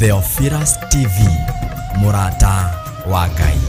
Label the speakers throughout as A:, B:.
A: Theophilus TV, mũrata wa Ngai.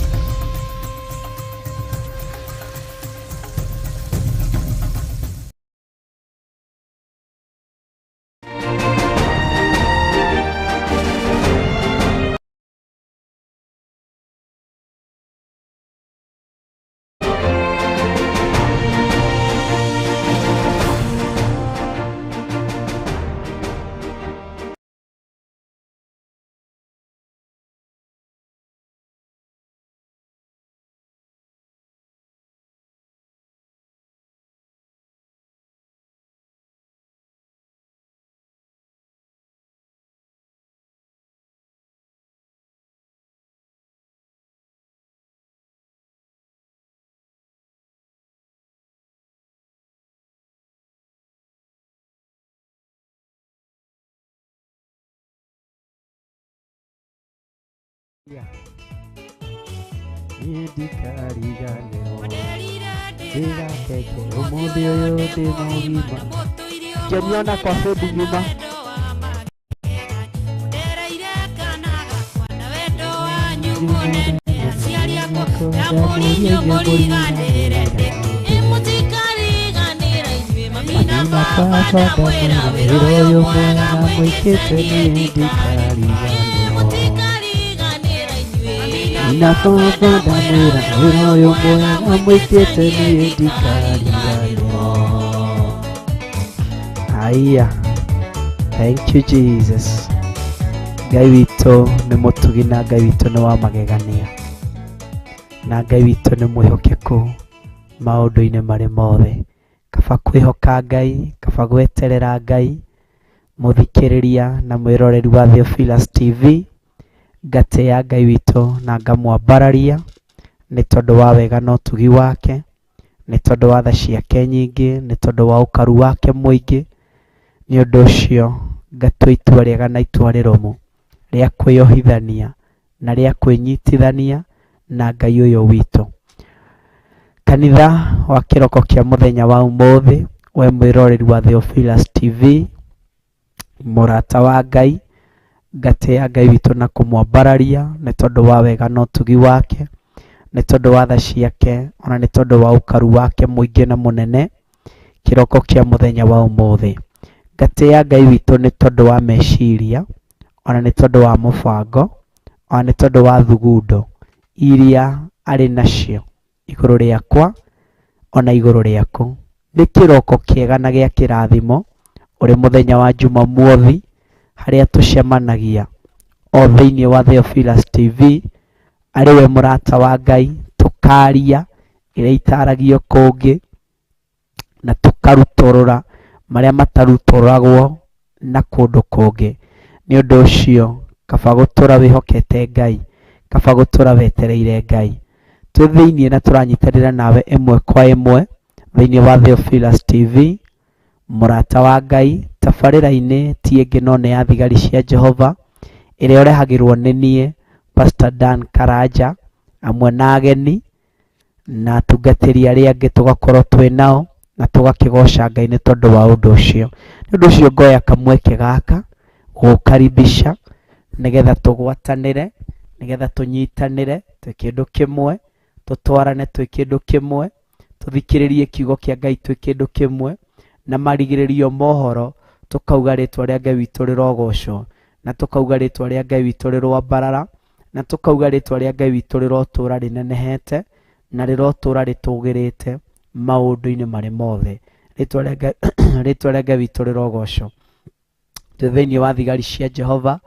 B: Niĩ ndikariganĩrwo ndĩgakeke ũmũthĩ ũyũ ndĩ mũgima.
C: Ngĩmiona kwa bĩndi ng'ima.
B: Baba ndamwĩra wĩra ũyũ mwega mwĩkĩte niĩ ndikariganĩrwo. Na baba ndamwĩra wĩra ũyũ mwega mwĩkĩte niĩ ndikariganĩrwo. Haya, thank you Jesus. Ngai witũ nĩ mũtugi na Ngai witũ nĩ wa magegania na Ngai witũ nĩ mwĩhokeku maũndũ-inĩ marĩ mothe. Kaba kwĩhoka Ngai, kaba gweterera Ngai, mũthikĩrĩria na mwĩroreri wa Theophilus TV, ngatĩĩa Ngai witũ na ngamwambararia nĩ tondũ wa wega na ũtugi wake, nĩ tondũ wa tha ciake nyingĩ, nĩ tondũ wa ũkaru wake mũingĩ. Nĩ ũndũ ũcio ngatua itua rĩega na itua rĩrũmu rĩa kwĩyohithania na rĩa kwĩnyitithania na Ngai ũyũ witũ. Kanitha wa kĩroko kĩa mũthenya wa ũmũthĩ, we mwĩroreri wa Theophilus TV, mũrata wa Ngai, ngatĩĩa Ngai witũ na kũmwambararia nĩ tondũ wa wega na ũtugi wake, nĩ tondũ wa tha ciake, ona nĩ tondũ wa ũkaru wake mũingĩ na mũnene kĩroko kĩa mũthenya wa ũmũthĩ. Ngatĩĩa Ngai witũ nĩ tondũ wa meciria, ona nĩ tondũ wa mũbango, ona nĩ tondũ wa thugundo iria arĩ nacio igũrũ rĩakwa ona igũrũ rĩaku. Nĩ kĩroko kĩega na gĩa kĩrathimo ũrĩ mũthenya wa Jumamothi harĩa tũcemanagia o thĩinĩ wa Theophilus TV, arĩ we mũrata wa Ngai, tũkaria ĩrĩa itaragio kũngĩ na tũkarutũrũra marĩa matarutũragwo na kũndũ kũngĩ. Nĩ ũndũ ũcio kaba gũtũra wĩhokete Ngai, kaba gũtũra wetereire Ngai. Twĩ thĩinĩ na tũranyitanĩra nawe ĩmwe kwa ĩmwe thĩinĩ wa Theophilus TV, mũrata wa Ngai, tabarĩra-inĩ ti ĩngĩ no nĩ ya thigari cia Jehova ĩrĩa ũrehagĩrwo nĩ niĩ Pastor Dan Karanja hamwe na ageni na atungatĩri arĩa angĩ tũgakorwo twĩ nao na tũgakĩgoca Ngai nĩ tondũ wa ũndũ ũcio. Nĩ ũndũ ũcio ngoya kamweke gaka gũgũkaribisha nĩgetha tũgwatanĩre, nĩgetha tũnyitanĩre twĩ kĩndũ kĩmwe, tũtwarane twĩ kĩndũ kĩmwe, tũthikĩrĩrie kiugo kĩa Ngai twĩ kĩndũ kĩmwe, na marigĩrĩrio mohoro tũkauga rĩtwa rĩa Ngai witũ rĩrogocwo, na tũkauga rĩtwa rĩa Ngai witũ rĩroambarara, na tũkauga rĩtwa rĩa Ngai witũ rĩrotũra rĩnenehete na rĩrotũra rĩtũgĩrĩte maũndũ-inĩ marĩ mothe. Rĩtwa rĩa Ngai rĩtwa rĩa Ngai witũ rĩrogocwo. Twĩ thĩinĩ wa thigari cia Jehova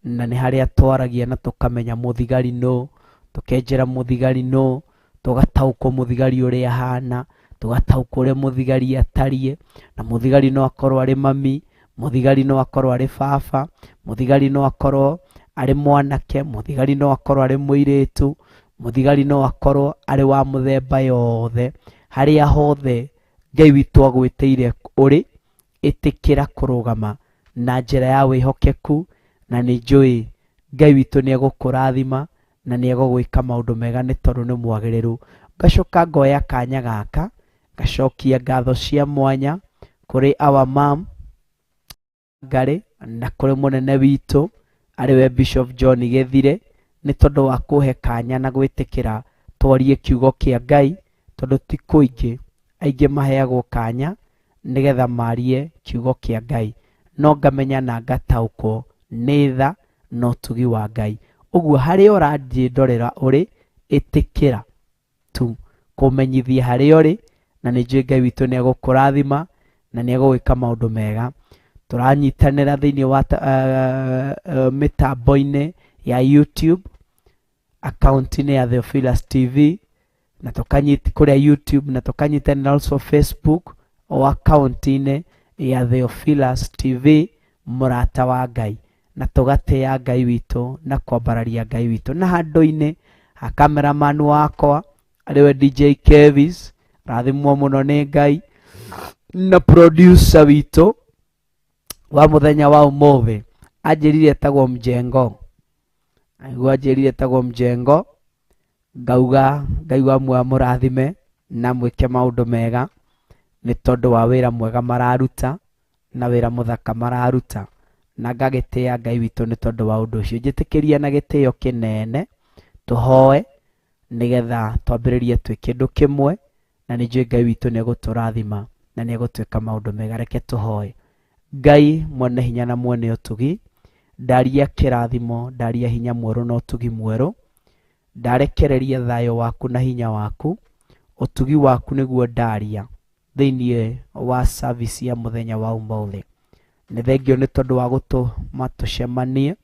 B: na nĩ harĩa twaragia na tũkamenya mũthigari nũ, tũkenjera mũthigari nũ, tũgataũkwo mũthigari ũrĩa ahana, tũgataũkwo ũrĩa mũthigari atariĩ, na mũthigari no akorwo arĩ mami, mũthigari no akorwo arĩ baba, mũthigari no akorwo arĩ mwanake, mũthigari no akorwo arĩ mũirĩtu, mũthigari no akorwo arĩ wa mũthemba yothe. Harĩa hothe Ngai witũ agwĩtĩire ũrĩ, ĩtĩkĩra kũrũgama na njĩra ya wĩhokeku, na nĩ njũĩ Ngai witũ nĩ egũkũrathima na nĩ egũgwĩka maũndũ mega nĩ tondũ nĩ mwagĩrĩru. Ngacoka ngoya kanya gaka ngacokia ngatho cia mwanya kũrĩ our mom Ngarĩ na kũrĩ mũnene witũ Arĩ we Bishop John Gĩthire, nĩ tondũ wa kũhe kanya na gwĩtĩkĩra twarie kiugo kĩa Ngai, tondũ ti kũingĩ aingĩ maheagwo kanya nĩgetha marie kiugo kĩa Ngai. No ngamenya na ngataũkwo nĩ tha na ũtugi wa Ngai. Ũguo harĩa ũranjĩndorera ũrĩ, ĩtĩkĩra tu kũmenyithia harĩa ũrĩ, na nĩ njũĩ Ngai witũ nĩ egũkũrathima na nĩ egũgwĩka maũndũ mega. Tũranyitanĩra thĩinĩ wa mĩtambo-inĩ ya YouTube, akaunti-inĩ ya Theophilus TV, na tũkanyita kũrĩa YouTube, na tũkanyitanĩra also Facebook o akaunti-inĩ ya Theophilus TV, mũrata wa Ngai, na tũgatĩa Ngai witũ na kwambararia Ngai witũ. Na handũ-inĩ ha cameraman wakwa arĩwe DJ Kevis, rathimwo mũno nĩ Ngai, na producer witũ wa mũthenya wa ũmũthĩ anjĩrire etagwo Mjengo, aigua anjĩrire etagwo Mjengo, ngauga Ngai wa muoyo amũrathime na mwĩke maũndũ mega nĩ tondũ wa wĩra mwega mararuta na wĩra mũthaka mararuta, na ngagĩtĩa Ngai witũ nĩ tondũ wa ũndũ ũcio. Njĩtĩkĩria na gĩtĩo kĩnene tũhoe nĩgetha twambĩrĩrie twĩ kĩndũ kĩmwe, na nĩ njũĩ Ngai witũ nĩ egũtũrathima na nĩ egũtwĩka maũndũ mega. Reke tũhoe. Ngai mwene hinya na mwene ũtugi, ndaria kĩrathimo, ndaria hinya mwerũ na ũtugi mwerũ, ndarekereria thayũ waku na hinya waku, ũtugi waku nĩguo ndaria thĩinĩ wa service ya mũthenya wa ũmũthĩ. Nĩ thengio nĩ tondũ wa gũtũma tũcemanie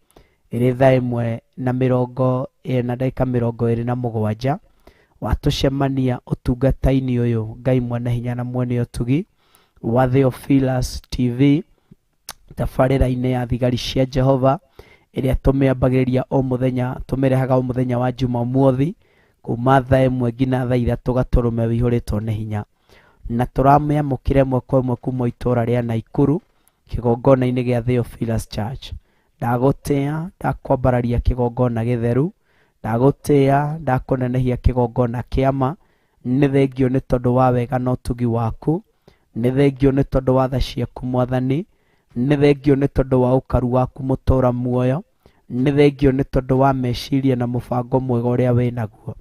B: ĩrĩ thaa ĩmwe na mĩrongo ĩrĩ na ndagĩka mĩrongo ĩrĩ na mũgwanja, watũcemania ũtungata-inĩ ũyũ Ngai mwene hinya na mwene ũtugi wa Theophilus TV, tabarĩra-inĩ ya thigari cia Jehova ĩrĩa tũmĩambagĩrĩria o mũthenya, tũmĩrehaga o mũthenya wa Jumamothi kuma thaa ĩmwe nginya thaa ithatũ gatũrũme wĩihũrĩtwo nĩ hinya, na tũramĩamũkĩra ĩmwe kwa ĩmwe kuma itũũra rĩa Naikuru kĩgongona-inĩ gĩa Theophilus Church. Ndagũtĩa, ndakwambararia kĩgongona gĩtheru, ndagũtĩa, ndakũnenehia kĩgongona kĩa ma. Nĩ thengio nĩ tondũ wa wega na ũtugi waku, nĩ thengio nĩ tondũ wa tha ciaku Mwathani, nĩ thengio nĩ tondũ wa ũkaru waku mũtũũra muoyo, nĩ thengio nĩ tondũ wa meciria na mũbango mwega ũrĩa wĩnaguo.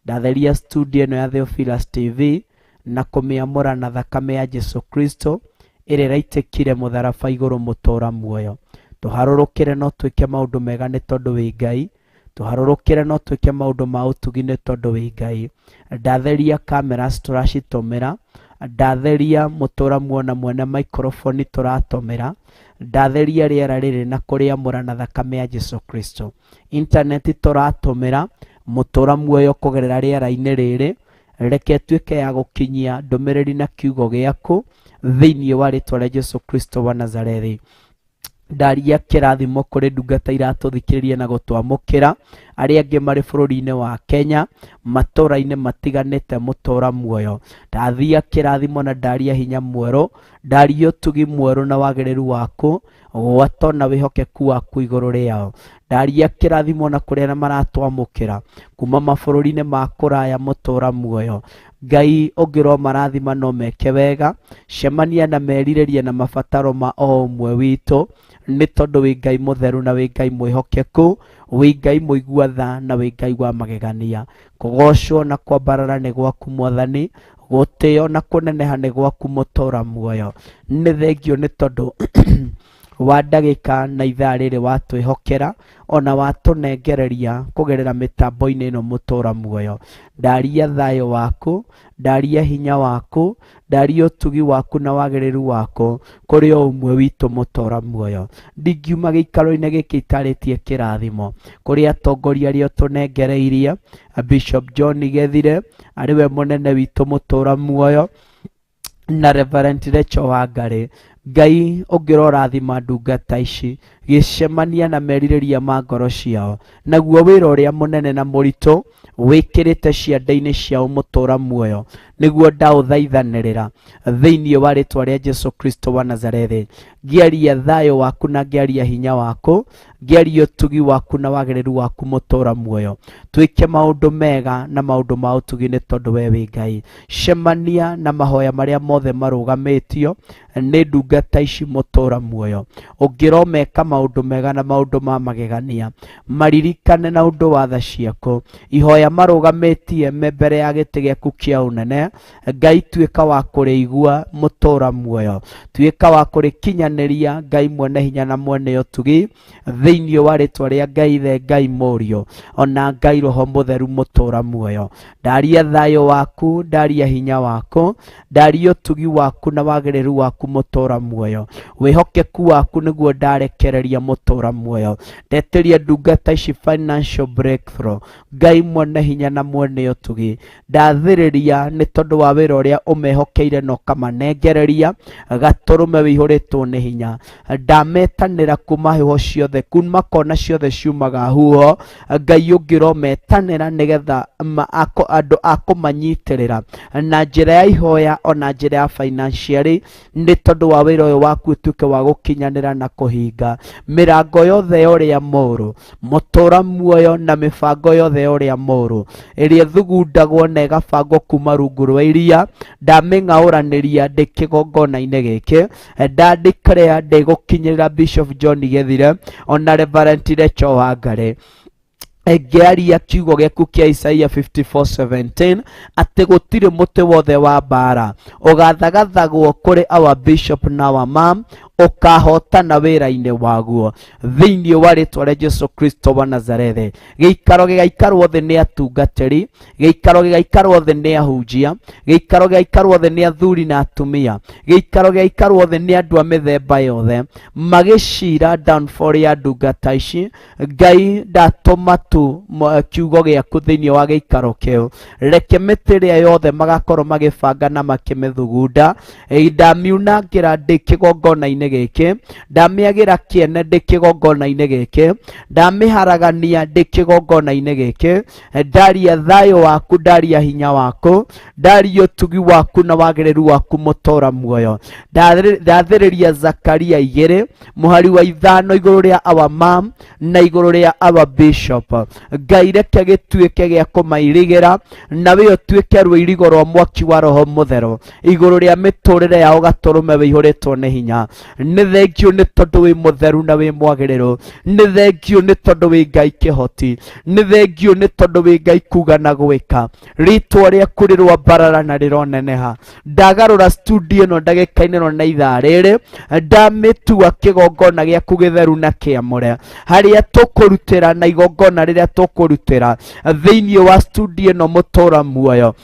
B: Ndatheria studio ĩno ya Theophilus TV na kũmĩamũra na thakame ya Jesu Kristo ĩrĩa ĩraitĩkire mũtharaba igũrũ mũtũũra muoyo. Tũharũrũkĩre no twĩke maũndũ mega nĩ tondũ wĩ Ngai, tũharũrũkĩre no twĩke maũndũ ma ũtugi nĩ tondũ wĩ Ngai. Ndatheria cameras tũracitũmĩra, ndatheria mũtũũra muoyo na mwene microphone tũratũmĩra, ndatheria rĩera rĩrĩ na kũrĩamũra na thakame ya Jesu Kristo. Internet tũratũmĩra mũtũũra muoyo kũgerera rĩera-inĩ rĩrĩ, reke ĩtuĩke ya gũkinyia ndũmĩrĩri na kiugo gĩaku thĩinĩ wa rĩtwa rĩa Jesu Kristo wa Nazarethi. Ndaria kĩrathimo kũrĩ ndungata iratũthikĩrĩria na gũtwamũkĩra, arĩa angĩ marĩ bũrũri-inĩ wa Kenya, matũũra-inĩ matiganĩte mũtũũra muoyo. Ndathia kĩrathimo na ndaria hinya mwerũ, ndaria ũtugi mwerũ na wagĩrĩru waku, gwato na wĩhokeku waku igũrũ rĩao. Ndaria kĩrathimo na kũrĩa na maratwamũkĩra kuma mabũrũri-inĩ ma kũraya mũtũũra muoyo. Ngai ũngĩrwo marathima no meke wega, cemania na merirĩria na mabataro ma o ũmwe witũ, nĩ tondũ wĩ Ngai mũtheru na wĩ Ngai mwĩhokeku, wĩ Ngai mũigua tha na wĩ Ngai wa magegania. Kũgocwo na kwambarara nĩ gwaku Mwathani, gũtĩo na kũneneha nĩ gwaku mũtũũra muoyo. Nĩ thengio nĩ tondũ wa ndagĩka na ithaa rĩrĩ watwĩhokera ona watũnengereria kũgerera mĩtambo-inĩ ĩno mũtũũra muoyo. Ndaria thayũ waku, ndaria hinya waku, ndaria ũtugi waku na wagĩrĩru waku kũrĩ o ũmwe witũ mũtũũra muoyo. Ndingiuma gĩikaro-inĩ gĩkĩ itarĩtie kĩrathimo kũrĩ atongoria arĩa ũtũnengereirie, Bishop John Gethire arĩ we mũnene witũ mũtũũra muoyo, na Reverend Rachel Wangari. Ngai ũngĩrorathima ndungata ici gĩcemania na merirĩria ma ngoro ciao, naguo wĩra ũrĩa mũnene na mũritũ wĩkĩrĩte ciande-inĩ ciao mũtũũra muoyo, nĩguo ndaũthaithanĩrĩra thĩinĩ wa rĩtwa rĩa Jesu Kristo wa Nazarethi. Ngĩaria thayũ waku na ngĩaria hinya waku, Ngĩaria ũtugi waku na wagĩrĩru waku mũtũra muoyo, twĩke maũndũ mega na maũndũ ma ũtugi nĩ tondũ we wĩ Ngai. Cemania na mahoya marĩa mothe marũgamĩtio nĩ ndungata ici mũtũra muoyo, ũngĩromeka maũndũ mega na maũndũ ma magegania, maririkane na ũndũ wa tha ciaku. Ihoya marũgamĩtie me mbere ya gĩtĩ gĩaku kĩa ũnene, Ngai tuĩka wa kũrĩigua mũtũra muoyo, tuĩka wa kũrĩkinyanĩria, Ngai mwene hinya na mwene ũtugi, thĩinĩ wa rĩtwa rĩa Ngai Ithe, Ngai Mũriũ, ona Ngai Roho Mũtheru mũtũra muoyo. Ndaria thayũ waku, ndaria hinya waku, ndaria ũtugi waku na wagĩrĩru waku mũtũra muoyo, wĩhokeku waku nĩguo ndarekereria mũtũra muoyo. Ndetĩria ndungata ici financial breakthrough, Ngai mwene hinya na mwene ũtugi, ndathĩrĩria nĩ tondũ wa wĩra ũrĩa ũmehokeire na ũkamanengereria gatũrũme wĩihũrĩtwo nĩ hinya. Ndametanĩra kuma heho ciothe, kuma kona ciothe ciumaga huho, Ngai ũngĩrometanĩra nĩgetha andũ a kũmanyitĩrĩra na njĩra ya ihoya ona njĩra ya financially, nĩ tondũ wa wĩra ũyũ waku ũtuĩke wa gũkinyanĩra na kũhinga mĩrango yothe ya ũrĩa mũũru mũtũra muoyo, na mĩbango yothe ya ũrĩa mũũru ĩrĩa ĩthugundagwo na ĩgabangwo kuma rungu rwa iria, ndamĩng'aũranĩria ndĩ kĩgongona-inĩ gĩkĩ. Ndandeclare ndĩgũkinyĩrĩra Bishop John Gĩthire ona Reverend Rachel Wangari. Ngĩaria kiugo gĩaku kĩa Isaia 54:17 atĩ gũtirĩ mũtĩ wothe wa mbara ũgathagathagwo kũrĩ our bishop na our mom ũkahotana wĩra-inĩ waguo, thĩinĩ wa rĩtwa rĩa Jesu Kristo wa Nazarethi. Gĩikaro gĩgaikarwo thĩ nĩ atungatĩri, gĩikaro gĩgaikarwo thĩ nĩ ahunjia, gĩikaro gĩgaikarwo thĩ nĩ athuri na atumia, gĩikaro gĩgaikarwo thĩ nĩ andũ a mĩthemba yothe magĩcira downfall ya ndungata ici. Ngai ndatũma tu kiugo gĩaku thĩinĩ wa gĩikaro kĩu, reke mĩtĩ ĩrĩa yothe magakorwo magĩbanga na makĩmĩthugunda, ndamiunangĩra ndĩ kĩgongona-inĩ gĩkĩ, ndamĩagĩra kĩene ndĩ kĩgongona-inĩ gĩkĩ, ndamĩharagania ndĩ kĩgongona-inĩ gĩkĩ. Ndaria thayũ waku, ndaria hinya waku, ndaria ũtugi waku na wagĩrĩru waku mũtũra muoyo. Ndathĩrĩria Zakaria 2 mũhari wa 5 igũrũ rĩa our mom na igũrũ rĩa our bishop. Ngai reke gĩtuĩke gĩa kũmairigĩra, na we ũtuĩke rũirigo rwa mwaki wa Roho Mũtheru igũrũ rĩa mĩtũrĩre yao gatũrũme wĩihũrĩtwo nĩ hinya. Nĩ thengiũ nĩ tondũ wĩ mũtheru na wĩ mwagĩrĩru, nĩ thengiũ nĩ tondũ wĩ Ngai kĩhoti, nĩ thengiũ nĩ tondũ wĩ Ngai kuga na gwĩka. Rĩtwa rĩaku rĩrwambarara na rĩroneneha. Ndagarũra studio ĩno ndagĩka-inĩ ĩno na ithaa rĩrĩ, ndamĩtua kĩgongona gĩaku gĩtheru na kĩamũre, harĩa tũkũrutĩra na igongona rĩrĩa tũkũrutĩra thĩinĩ wa studio ĩno mũtũra muoyo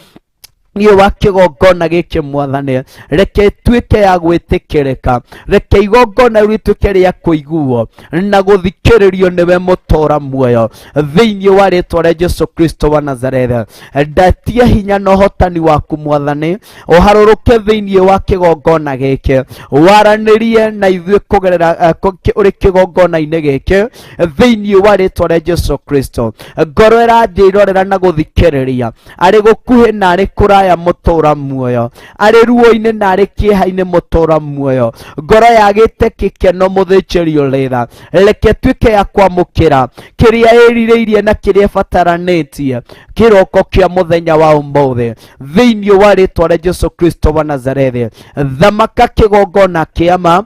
B: niĩ wa kĩgongona gĩkĩ. Mwathani, reke ĩtuĩke ya gwĩtĩkĩrĩka, reke igongona rĩu rĩtuĩke rĩa kũiguo na gũthikĩrĩrio nĩwe mũtũra muoyo, thĩinĩ wa rĩtwa rĩa Jesu Kristo wa Nazarethi. Ndatia hinya na ũhotani waku Mwathani ũharũrũke thĩinĩ wa kĩgongona gĩkĩ, waranĩrie na ithuĩ kũgerera ũrĩ kĩgongona-inĩ gĩkĩ, thĩinĩ wa rĩtwa rĩa Jesu Kristo. Ngoro ĩranjĩrorera na gũthikĩrĩria, arĩ gũkuhĩ na arĩ kũraya mũtũra muoyo, arĩ ruo-inĩ na arĩ kĩeha-inĩ mũtũra muoyo, ngoro yagĩte gĩkeno mũthĩnjĩri ũrĩra, reke tuĩke ya kwamũkĩra kĩrĩa ĩrirĩirie na kĩrĩa ĩbataranĩtie kĩroko kĩa mũthenya wa ũmũthĩ, thĩinĩ wa rĩtwa rĩa Jesu Kristo wa Nazarethi. Thamaka kĩgongona kĩama,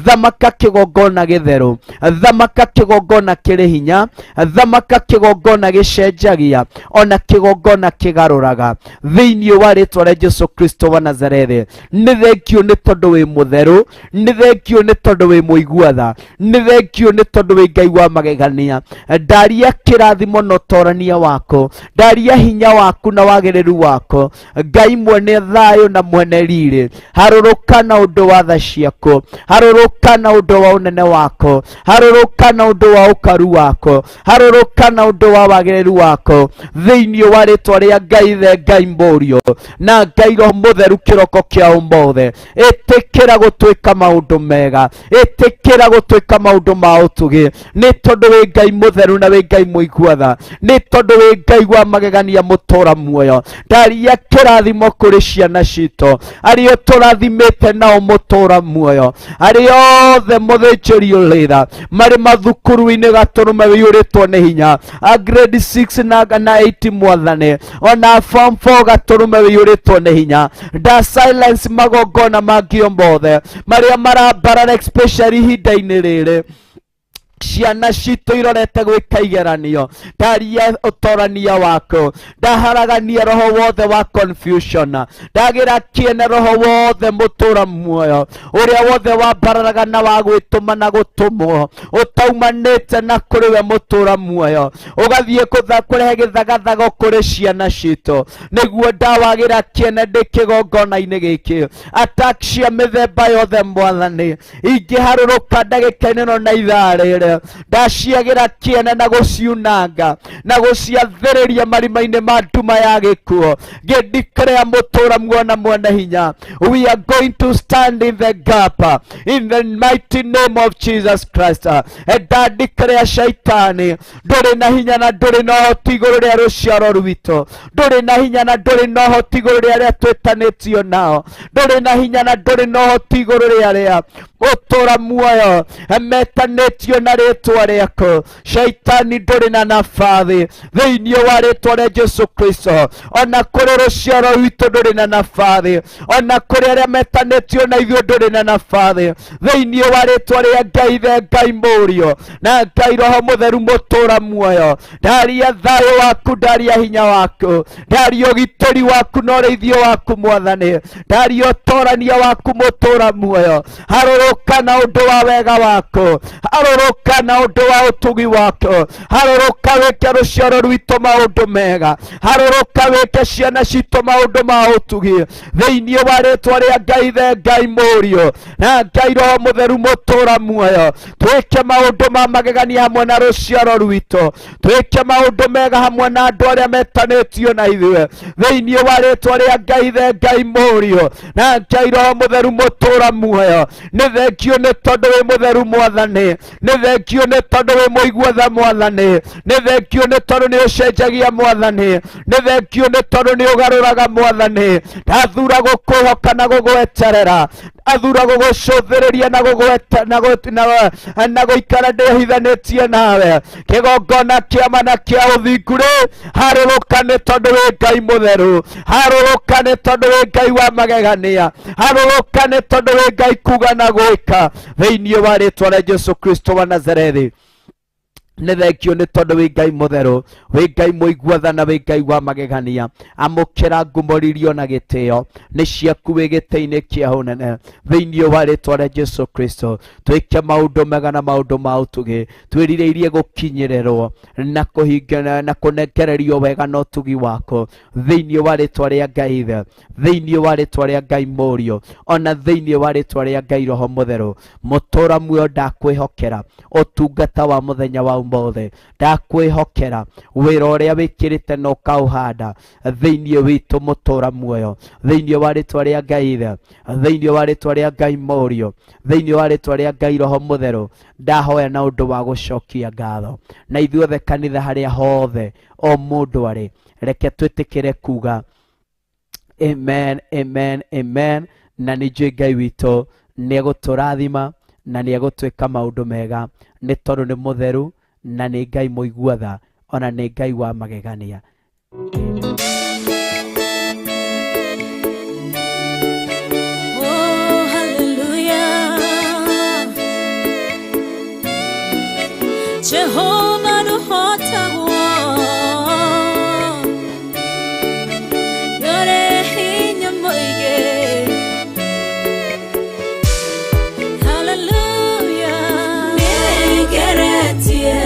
B: thamaka kĩgongona gĩtheru, thamaka kĩgongona kĩrĩ hinya, thamaka kĩgongona gĩcenjagia ona kĩgongona kĩgarũraga, thĩinĩ wa rĩtwa rĩa Jesu Kristo wa Nazarethi. Nĩ thengiũ nĩ tondũ wĩ mũtheru, nĩ thengiũ nĩ tondũ wĩ mũigua tha, nĩ thengiũ nĩ tondũ wĩ Ngai wa magegania. Ndaria kĩrathimo na ũtorania waku, ndaria hinya waku na wagĩrĩru waku, Ngai mwene thayũ na mwene riri. Harũrũka na ũndũ wa tha ciaku, harũrũka na ũndũ wa ũnene waku, harũrũka na ũndũ wa ũkaru waku, harũrũka na ũndũ wa wagĩrĩru waku, thĩinĩ wa rĩtwa rĩa Ngai Ithe, Ngai Mũriũ. Na Ngai Roho Mũtheru kĩroko kĩa ũmũthĩ, ĩtĩkĩra gũtwĩka maũndũ mega, ĩtĩkĩra gũtwĩka maũndũ ma ũtugi, nĩ tondũ wĩ Ngai mũtheru na wĩ Ngai mũigua tha, nĩ tondũ wĩ Ngai wa magegania mũtũra muoyo. Ndaria kĩrathimo kũrĩ ciana citũ arĩa tũrathimĩte nao mũtũra muoyo, arĩa othe mũthĩnjĩri ũrĩra marĩ mathukuru-inĩ gatũrũme wĩiyũrĩtwo nĩ hinya, a grade 6 na 8 mwathani, ona form 4 gatũrũme wĩiyũrĩtwo nĩ hinya. Nda silence magongona mangĩ mothe marĩa marambarara especially ihinda-inĩ rĩrĩ ciana citũ irorete gwĩka igeranio. Ndaria ũtorania waku, ndaharagania roho wothe wa confusion, ndagĩra kĩene roho wothe mũtũra muoyo ũrĩa wothe wambararaga na wa gwĩtũma na gũtũmwo ũtaumanĩte na kũrĩ we mũtũra muoyo, ũgathiĩ kũrehe gĩthagathago kũrĩ ciana citũ, nĩguo ndawagĩra kĩene ndĩ kĩgongona-inĩ gĩkĩ. Attack cia mĩthemba yothe mwathani ingĩharũrũka ndagĩka-inĩ ĩno na ithaa rĩrĩ, ndaciagĩra kĩene na gũciunanga na gũciathĩrĩria marima-inĩ ma nduma ya gĩkuũ. Ngĩndikĩrĩa mũtũra muona mwene hinya, we are going to stand in the gap in the mighty name of Jesus Christ. Ndandikĩrĩa shaitani ndũrĩ na hinya na ndũrĩ na ũhoti igũrũ rĩa rũciaro rwitũ, ndũrĩ na hinya na ndũrĩ na ũhoti igũrũ rĩa arĩa twĩtanĩtio nao, ndũrĩ na hinya na ndũrĩ na ũhoti igũrũ rĩa arĩa ũtũra muoyo metanĩtio na rĩtwa rĩaku. Shaitani ndũrĩ na nabathi thĩinĩ wa rĩtwa rĩa Jesu Kristo, ona kũrĩ rũciaro rwitũ ndũrĩ na nabathi, ona kũrĩ arĩa metanĩtio na ithuĩ ndũrĩ na nabathi thĩinĩ wa rĩtwa rĩa Ngai Ithe, Ngai Mũriũ na Ngai Roho Mũtheru mũtũra muoyo. Ndaria thayũ waku, ndaria hinya waku, ndaria ũgitĩri waku na ũrĩithio waku mwathani, ndaria ũtorania waku mũtũra muoyo. Harũrũka na ũndũ wa wega waku, harũrũka na ũndũ wa ũtugi waku, harũrũka wĩke rũciaro rwitũ maũndũ mega, harũrũka wĩke ciana citũ maũndũ ma ũtugi thĩinĩ wa rĩtwa rĩa Ngai Ithe, Ngai Mũriũ na Ngai Roho Mũtheru mũtũra muoyo. Twĩke maũndũ ma magegania hamwe na rũciaro rwitũ, twĩke maũndũ mega hamwe na andũ arĩa metanĩtio na ithuĩ thĩinĩ wa rĩtwa rĩa Ngai Ithe, Ngai Mũriũ na Ngai Roho Mũtheru mũtũra muoyo. Nĩ thengio nĩ tondũ wĩ mũtheru mwathani, nĩ thengio nĩ tondũ wĩ mũigua tha mwathani, nĩ thengio nĩ tondũ nĩ ũcenjagia mwathani, nĩ thengio nĩ tondũ nĩ ũgarũraga mwathani. Ndathura gũkwĩhoka na gũgweterera, athura gũgũcũthĩrĩria na gũgweta na gũikara ndĩhithanĩtie nawe. Kĩgongona kĩama na kĩa ũthingu rĩ, harũrũka nĩ tondũ wĩ Ngai mũtheru, harũrũka nĩ tondũ wĩ Ngai wa magegania, harũrũka nĩ tondũ wĩ Ngai kuga na gwĩka thĩinĩ wa rĩtwa rĩa Jesu Kristo wa Nazarethi. Nĩ thengio nĩ tondũ wĩ Ngai mũtheru, wĩ Ngai mũigua tha na wĩ Ngai wa magegania. Amũkĩra ngumo ririo na gĩtĩo nĩ ciaku wĩ gĩtĩ-inĩ kĩa ũnene thĩinĩ wa rĩtwa rĩa Jesu Kristo. Twĩke maũndũ mega na maũndũ ma ũtugi, twĩrirĩirie gũkinyĩrĩrwo na kũhinga na kũnengererio wega na ũtugi waku thĩinĩ wa rĩtwa rĩa Ngai Ithe, thĩinĩ wa rĩtwa rĩa Ngai Mũriũ, ona thĩinĩ wa rĩtwa rĩa Ngai Roho Mũtheru. Mũtũra muoyo, ndakwĩhokera ũtungata wa mũthenya wa ũmũthĩ, ndakwĩhokera wĩra ũrĩa wĩkĩrĩte na ũkaũhanda thĩinĩ witũ mũtũra muoyo, thĩinĩ wa rĩtwa rĩa Ngai Ithe, thĩinĩ wa rĩtwa rĩa Ngai Mũriũ, thĩinĩ wa rĩtwa rĩa Ngai Roho Mũtheru. Ndahoya na ũndũ wa gũcokia ngatho na ithuothe kanitha harĩa hothe o mũndũ arĩ, reke twĩtĩkĩre kuga amen, amen, amen. Na nĩ njũĩ Ngai witũ nĩ egũtũrathima na nĩ egũtwĩka maũndũ mega, nĩ tondũ nĩ mũtheru na nĩ Ngai mũigua tha, ona nĩ Ngai wa magegania.
D: Oh, hallelujah. Jehovah nũhotagwo, nĩũrĩ hinya mũingĩ. Hallelujah. Nĩngeretie,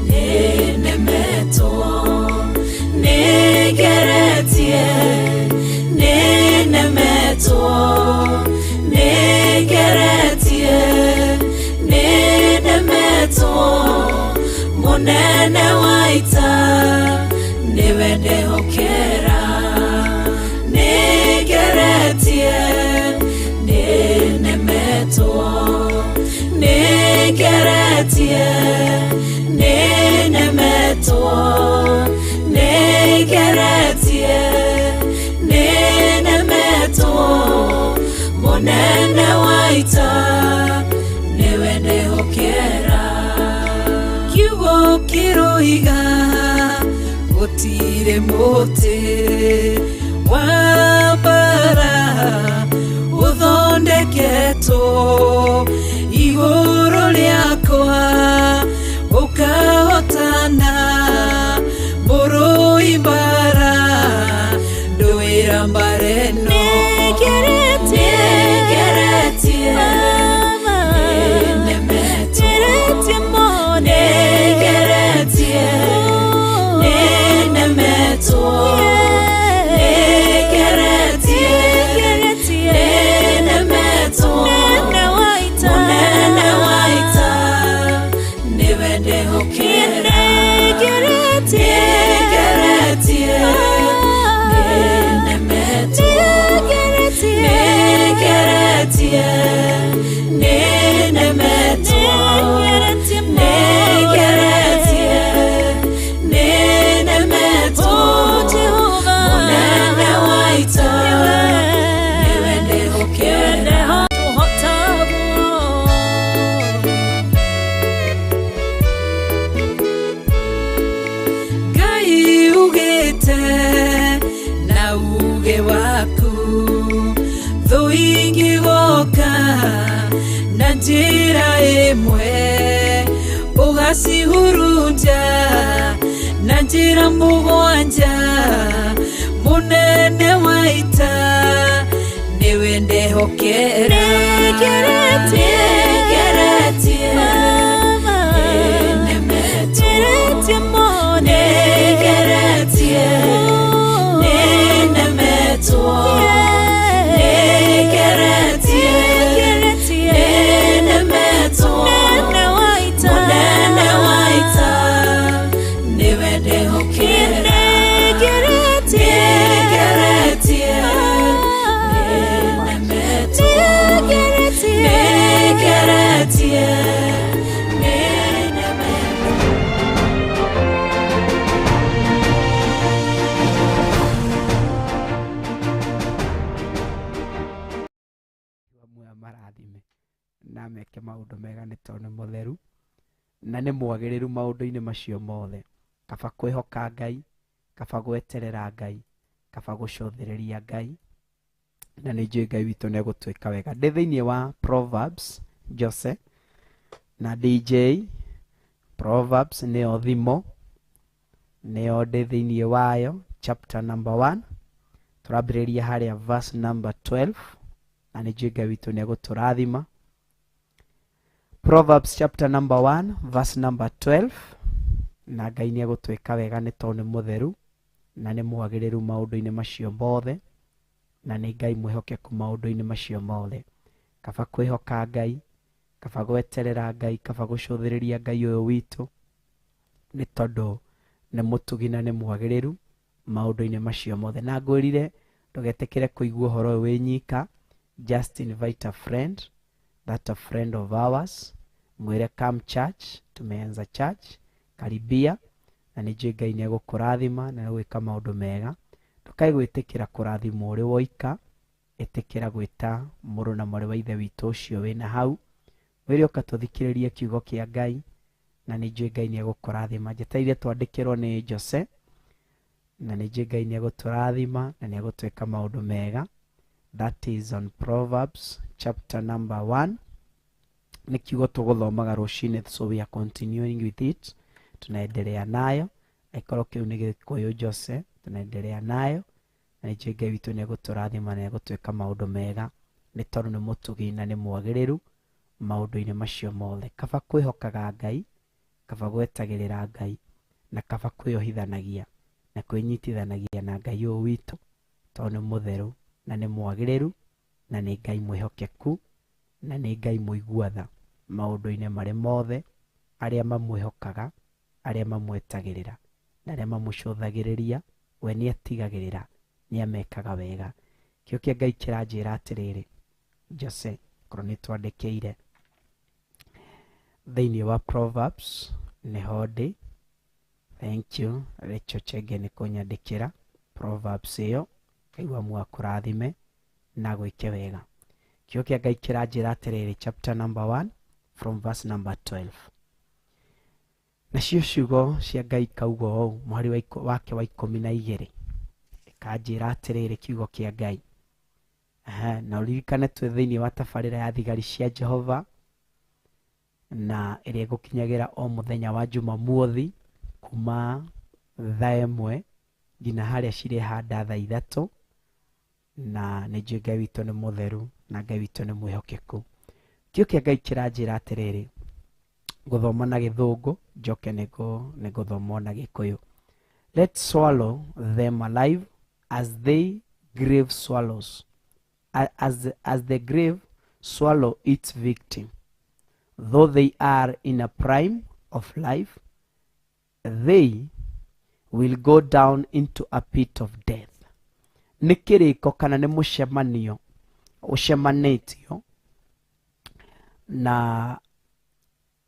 D: nĩnemetwo, nĩngeretie, nĩnemetwo, nĩngeretie, nĩnemetwo, mũnene wa ita nĩwe ndehokera. Nĩngeretie, nĩnemetwo, nĩngeretie, nĩnemetwo, mũnene wa ita nĩwe ndĩhokera. Kiugo kĩroiga gũtirĩ mũtĩ wa mbara ũthondeketwo igũrũ rĩakwa ũkahotana mũrũi mbara ndũĩra mbara ĩno. Nĩngeretie, nĩnemetwo, nĩngeretie, nĩnemetwo, nĩngeretie, nĩnemetwo, mũnene wa ita nĩwe ndĩhokera. Nĩngeretie, nĩnemetwo, nĩngeretie, nĩnemetwo, nĩngeretie, nĩnemetwo, mũnene wa ita nĩwe ndĩhokera. Ngai ugĩte na uge waku thũ ingĩgoka na njĩra ĩmwe ũgacihurunja na njĩra mũgwanja mũnene wa ita nĩwe ndehokera. Nĩngeretie, nĩnemetwo, nĩngeretie, nĩnemetwo, nĩngeretie, nĩnemetwo, mũnene wa ita nĩwe ndĩhokera. Nĩngeretie, nĩnemetwo, nĩngeretie, nĩnemetwo.
B: Amwe amarathime na meke maũndũ mega nĩ tondũ nĩ mũtheru na nĩ mwagĩrĩru maũndũ-inĩ macio mothe. Kaba kwĩhoka Ngai, kaba gweterera Ngai, kaba gũcũthĩrĩria Ngai, na nĩ njũĩ Ngai witũ nĩ egũtwĩka wega. Ndĩ thĩinĩ wa Proverbs, Jose na DJ. Proverbs nĩyo thimo, nĩyo ndĩ thĩinĩ wayo, chapter number 1, tũrambĩrĩria harĩa verse number 12, na nĩ njũĩ Ngai witũ nĩ egũtũrathima. Proverbs chapter number 1 verse number 12, na Ngai nĩ egũtwĩka wega nĩ tondũ nĩ mũtheru na nĩ mwagĩrĩru maũndũ-inĩ macio mothe, na nĩ Ngai mwĩhokeku maũndũ-inĩ macio mothe. Kaba kwĩhoka Ngai, kaba gweterera Ngai, kaba gũcũthĩrĩria Ngai ũyũ witũ, nĩ tondũ nĩ mũtugi na nĩ mwagĩrĩru maũndũ-inĩ macio mothe. Na ngwĩrire ndũgetĩkĩre kũigua ũhoro ũyũ wĩ nyika, just invite a friend, that a friend of ours, mwĩre come church, tumeanza church, karibia, na nĩ njũĩ Ngai nĩ egũkũrathima na nĩ egwĩka maũndũ mega. Ndũkae gwĩtĩkĩra kũrathimwo ũrĩ woika, ĩtĩkĩra gwĩta mũrũ na mwarĩ wa ithe witũ ũcio wĩna hau, mwĩre ũka tũthikĩrĩrie kiugo kĩa Ngai, na nĩ njũĩ Ngai nĩ egũkũrathima. Njetereire twandĩkĩrwo nĩ Jose, na nĩ njũĩ Ngai nĩ egũtũrathima na nĩ egũtwĩka maũndũ mega. That is on Proverbs chapter number 1. Nĩ kiugo tũgũthomaga rũcinĩ, so we are continuing with it, tunaendelea nayo. Angĩkorwo kĩu nĩ Gĩkũyũ, Jose, tunaendelea nayo, na nĩ njũĩ Ngai witũ nĩ egũtũrathima na egũtwĩka maũndũ mega, nĩ tondũ nĩ mũtugi na nĩ mwagĩrĩru maũndũ-inĩ macio mothe. Kaba kwĩhokaga Ngai, kaba gwetagĩrĩra Ngai, na kaba kwĩyohithanagia na kwĩnyitithanagia na Ngai ũyũ witũ, tondũ nĩ mũtheru na nĩ mwagĩrĩru na nĩ Ngai mwĩhokeku na nĩ Ngai mũigua tha maũndũ-inĩ marĩ mothe, arĩa mamwĩhokaga, arĩa mamwetagĩrĩra na arĩa mamũcũthagĩrĩria, we nĩ atigagĩrĩra nĩ amekaga wega. Kĩo kĩa Ngai kĩranjĩra atĩrĩrĩ, Jose, korwo nĩ twandĩkĩire. Thĩinĩ wa Proverbs nĩho ndĩ. Thank you Rachel Chege nĩ kũnyandĩkĩra Proverbs ĩyo. Ngai wa muoyo akũrathime na gwĩke wega. Kiugo kĩa Ngai kĩranjĩra atĩrĩrĩ, chapter number 1 from verse number 12. Nacio ciugo cia Ngai ikauga ũũ, mũhari wake wa 12 ĩkanjĩra atĩrĩrĩ, kiugo kĩa Ngai. Aha, na ũririkane twĩ thĩinĩ wa tabarĩra ya thigari cia Jehova na ĩrĩa ĩgũkinyagĩra o mũthenya wa Jumamothi kuma thaa 1 nginya harĩa cirehanda thaa 3, na nĩ njũĩ Ngai witũ nĩ mũtheru na Ngai witũ nĩ mwĩhokeku. Kiugo kĩa Ngai kĩranjĩra atĩrĩrĩ, gũthoma na Gĩthũngũ njoke nĩ gũthoma na Gĩkũyũ. Let's swallow them alive as they grave swallows, as the grave swallow its victim. Though they are in a prime of life, they will go down into a pit of death. Nĩ kĩrĩko kana nĩ mũcemanio ũcemanĩtio na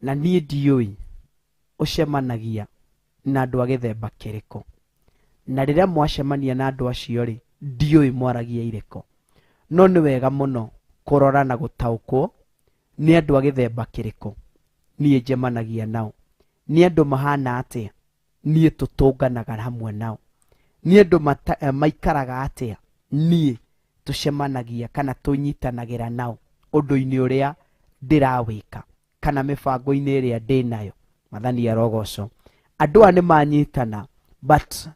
B: niĩ ndiũĩ ũcemanagia na andũ a gĩthemba kĩrĩkũ, na rĩrĩa mwacemania na andũ acio rĩ, ndiũĩ mwaragia irĩkũ. No nĩ wega mũno kũrora na gũtaũkwo nĩ andũ a gĩthemba kĩrĩkũ niĩ njemanagia nao, nĩ andũ mahana atĩa niĩ tũtũnganaga hamwe nao, nĩ andũ maikaraga atĩa niĩ tũcemanagia kana tũnyitanagĩra nao ũndũ-inĩ ũrĩa ndĩrawĩka kana mĩbango-inĩ ĩrĩa ndĩnayo. Mwathani arogocwo. Andũ aya nĩ manyitana but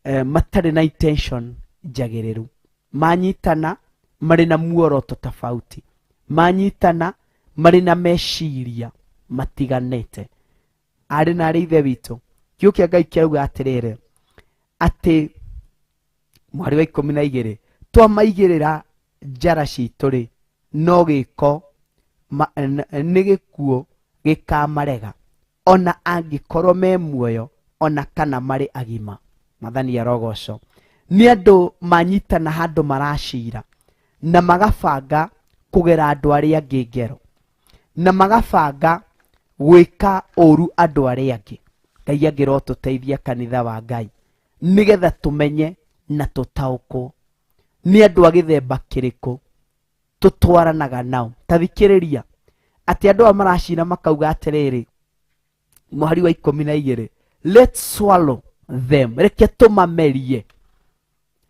B: matarĩ na intention njagĩrĩru, manyitana marĩ na muoroto tofauti, manyitana marĩ na meciria matiganĩte. Arĩ na arĩ ithe witũ, kiugo kĩa Ngai kĩrauga atĩrĩrĩ, atĩ mweri wa 12 twamaigĩrĩra njara citũ rĩ, no gĩko nĩ gĩkuũ gĩkamarega, ona angĩkorwo me muoyo ona kana marĩ agima. Mwathani arogocwo. Nĩ andũ manyitana handũ maracira na magabanga kũgera andũ arĩa angĩ ngero, na magabanga gwĩka ũru andũ arĩa angĩ. Ngai angĩrotũteithia kanitha wa Ngai nĩgetha tũmenye na tũtaũkwo nĩ andũ a gĩthemba kĩrĩkũ tũtwaranaga nao. Ta thikĩrĩria atĩ andũ aya maracira makauga atĩrĩrĩ, mũhari wa 12, let's swallow them, reke tũmamerie,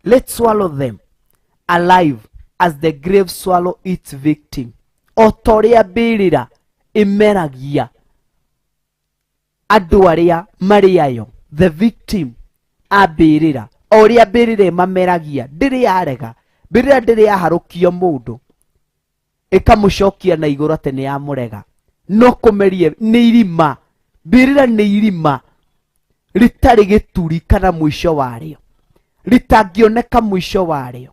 B: let's swallow them alive as the grave swallow its victim. O ta ũrĩa mbĩrĩra ĩmeragia andũ arĩa marĩ ayo, the victim a mbĩrĩra, o ũrĩa mbĩrĩra ĩmameragia, ndĩrĩ yarega, mbĩrĩra ndĩrĩ yaharũkio mũndũ ĩkamũcokia na igũrũ atĩ nĩ yamũrega, no kũmerie nĩ irima. Mbĩrĩra nĩ irima rĩtarĩ gĩturi kana mũico warĩo, rĩtangĩoneka mũico warĩo,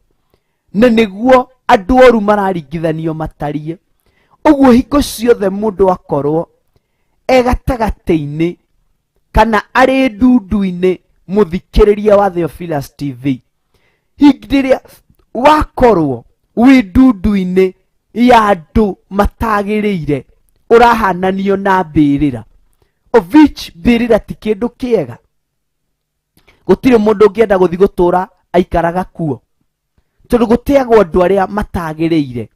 B: na nĩguo andũ oru mararingithanio matariĩ. Ũguo hingo ciothe mũndũ akorwo e gatagatĩ-inĩ kana arĩ ndundu-inĩ, mũthikĩrĩria wa Theophilus TV, hĩndĩ ĩrĩa wakorwo wĩ ndundu-inĩ ya andũ matagĩrĩire, ũrahananio na mbĩrĩra, of which mbĩrĩra ti kĩndũ kĩega. Gũtirĩ mũndũ ũngĩenda gũthiĩ gũtũra aikaraga kuo, tondũ gũteagwo andũ arĩa matagĩrĩire.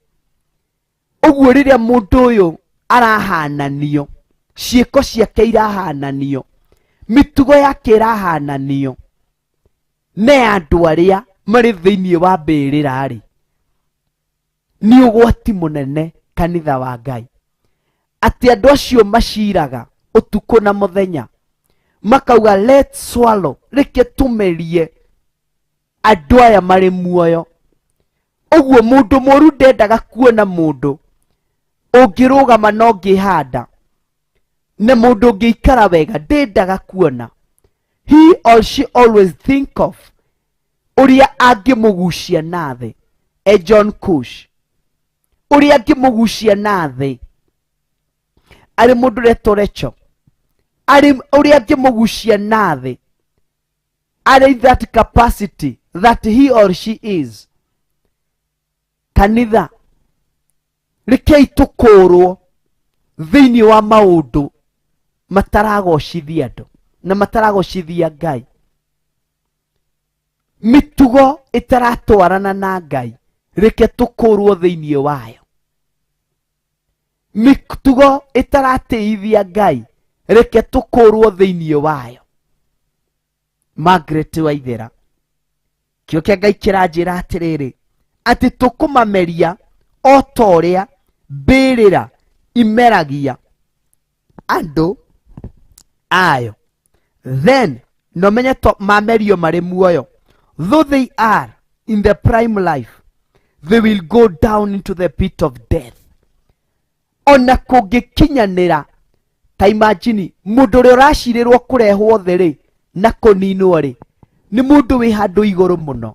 B: Ũguo rĩrĩa mũndũ ũyũ arahananio, ciĩko ciake irahananio, mĩtugo yake ĩrahananio na ya andũ arĩa marĩ thĩinĩ wa mbĩrĩra rĩ, nĩ ũgwati mũnene kanitha wa Ngai. Atĩ andũ acio maciraga ũtukũ na mũthenya makauga let's swallow, reke tũmerie andũ aya marĩ muoyo. Ũguo mũndũ mũru ndendaga kuona mũndũ ũngĩrũgama na ũngĩhanda, na mũndũ ũngĩikara wega ndendaga kuona. He or she always think of ũrĩa angĩmũgucia na thĩ. E John Cush, ũrĩa angĩmũgucia na thĩ arĩ mũndũ ũretwo Rachel, arĩ ũrĩa angĩmũgucia na thĩ arĩ that capacity that he or she is. Kanitha, rekei tũkũrwo Thĩinĩ wa maũndũ mataragocithia andũ na mataragocithia Ngai, mĩtugo ĩtaratwarana na Ngai, reke tũkũrwo thĩinĩ wayo. Mĩtugo ĩtaratĩithia Ngai, reke tũkũrwo thĩinĩ wayo. Margaret Waithera, kĩo kĩa Ngai kĩranjĩra atĩrĩrĩ, atĩ tũkũmameria o ta ũrĩa mbĩrĩra imeragia andũ ayo. Then no menye to mamerio marĩ muoyo, though they are in the prime life, they will go down into the pit of death. Ona kũngĩkinyanĩra, ta imagine mũndũ ũrĩa ũracirĩrwo kũrehwo thĩ rĩ na kũninwo rĩ, nĩ mũndũ wĩ handũ igũrũ mũno,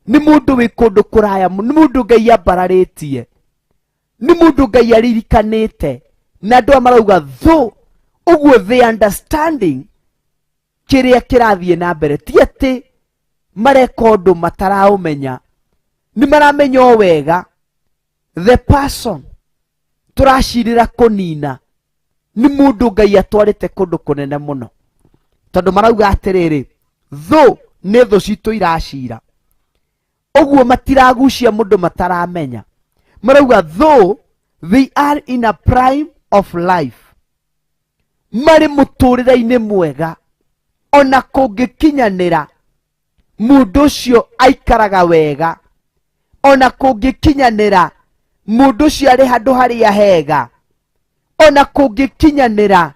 B: nĩ mũndũ wĩ kũndũ kũraya mũno, nĩ mũndũ Ngai ambararĩtie, nĩ mũndũ Ngai aririkanĩte, na andũ aya marauga though ũguo they understanding kĩrĩa kĩrathiĩ na mbere, ti atĩ mareka ũndũ mataraũmenya, nĩ maramenya o wega the person tũracirĩra kũnina nĩ mũndũ Ngai atwarĩte kũndũ kũnene mũno, tondũ marauga atĩrĩrĩ, thũ nĩ thũ citũ iracira, ũguo matiragucia mũndũ mataramenya. Marauga though they are in a prime of life, marĩ mũtũrĩre-inĩ mwega, ona kũngĩkinyanĩra mũndũ ũcio aikaraga wega, ona kũngĩkinyanĩra mũndũ ũcio arĩ handũ harĩa hega, ona kũngĩkinyanĩra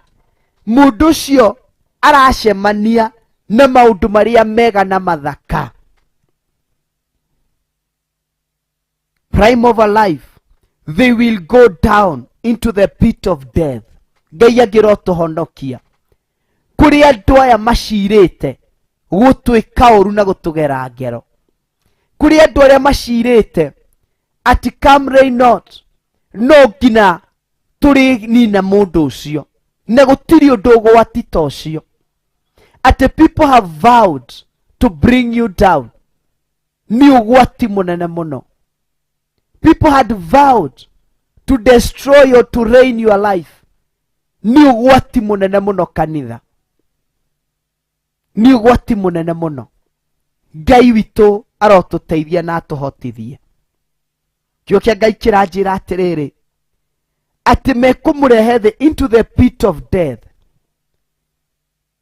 B: mũndũ ũcio aracemania na maũndũ marĩa mega na mathaka. Prime of a life, they will go down into the pit of death. Ngai angĩrotũhonokia kũrĩ andũ aya macirĩte gũtwĩka ũru na gũtũgera ngero, kũrĩ andũ arĩa macirĩte ati come rain not, no nginya tũrĩnina mũndũ ũcio, na gũtirĩ ũndũ ũgwati ta ũcio. Atĩ people have vowed to bring you down, nĩ ũgwati mũnene mũno. People had vowed to destroy or to ruin your life, nĩ ũgwati mũnene mũno kanitha, nĩ ũgwati mũnene mũno. Ngai witũ arotũteithia na atũhotithie. Kĩo kĩa Ngai kĩranjĩra atĩrĩrĩ, atĩ mekũmũrehe thĩ into the pit of death,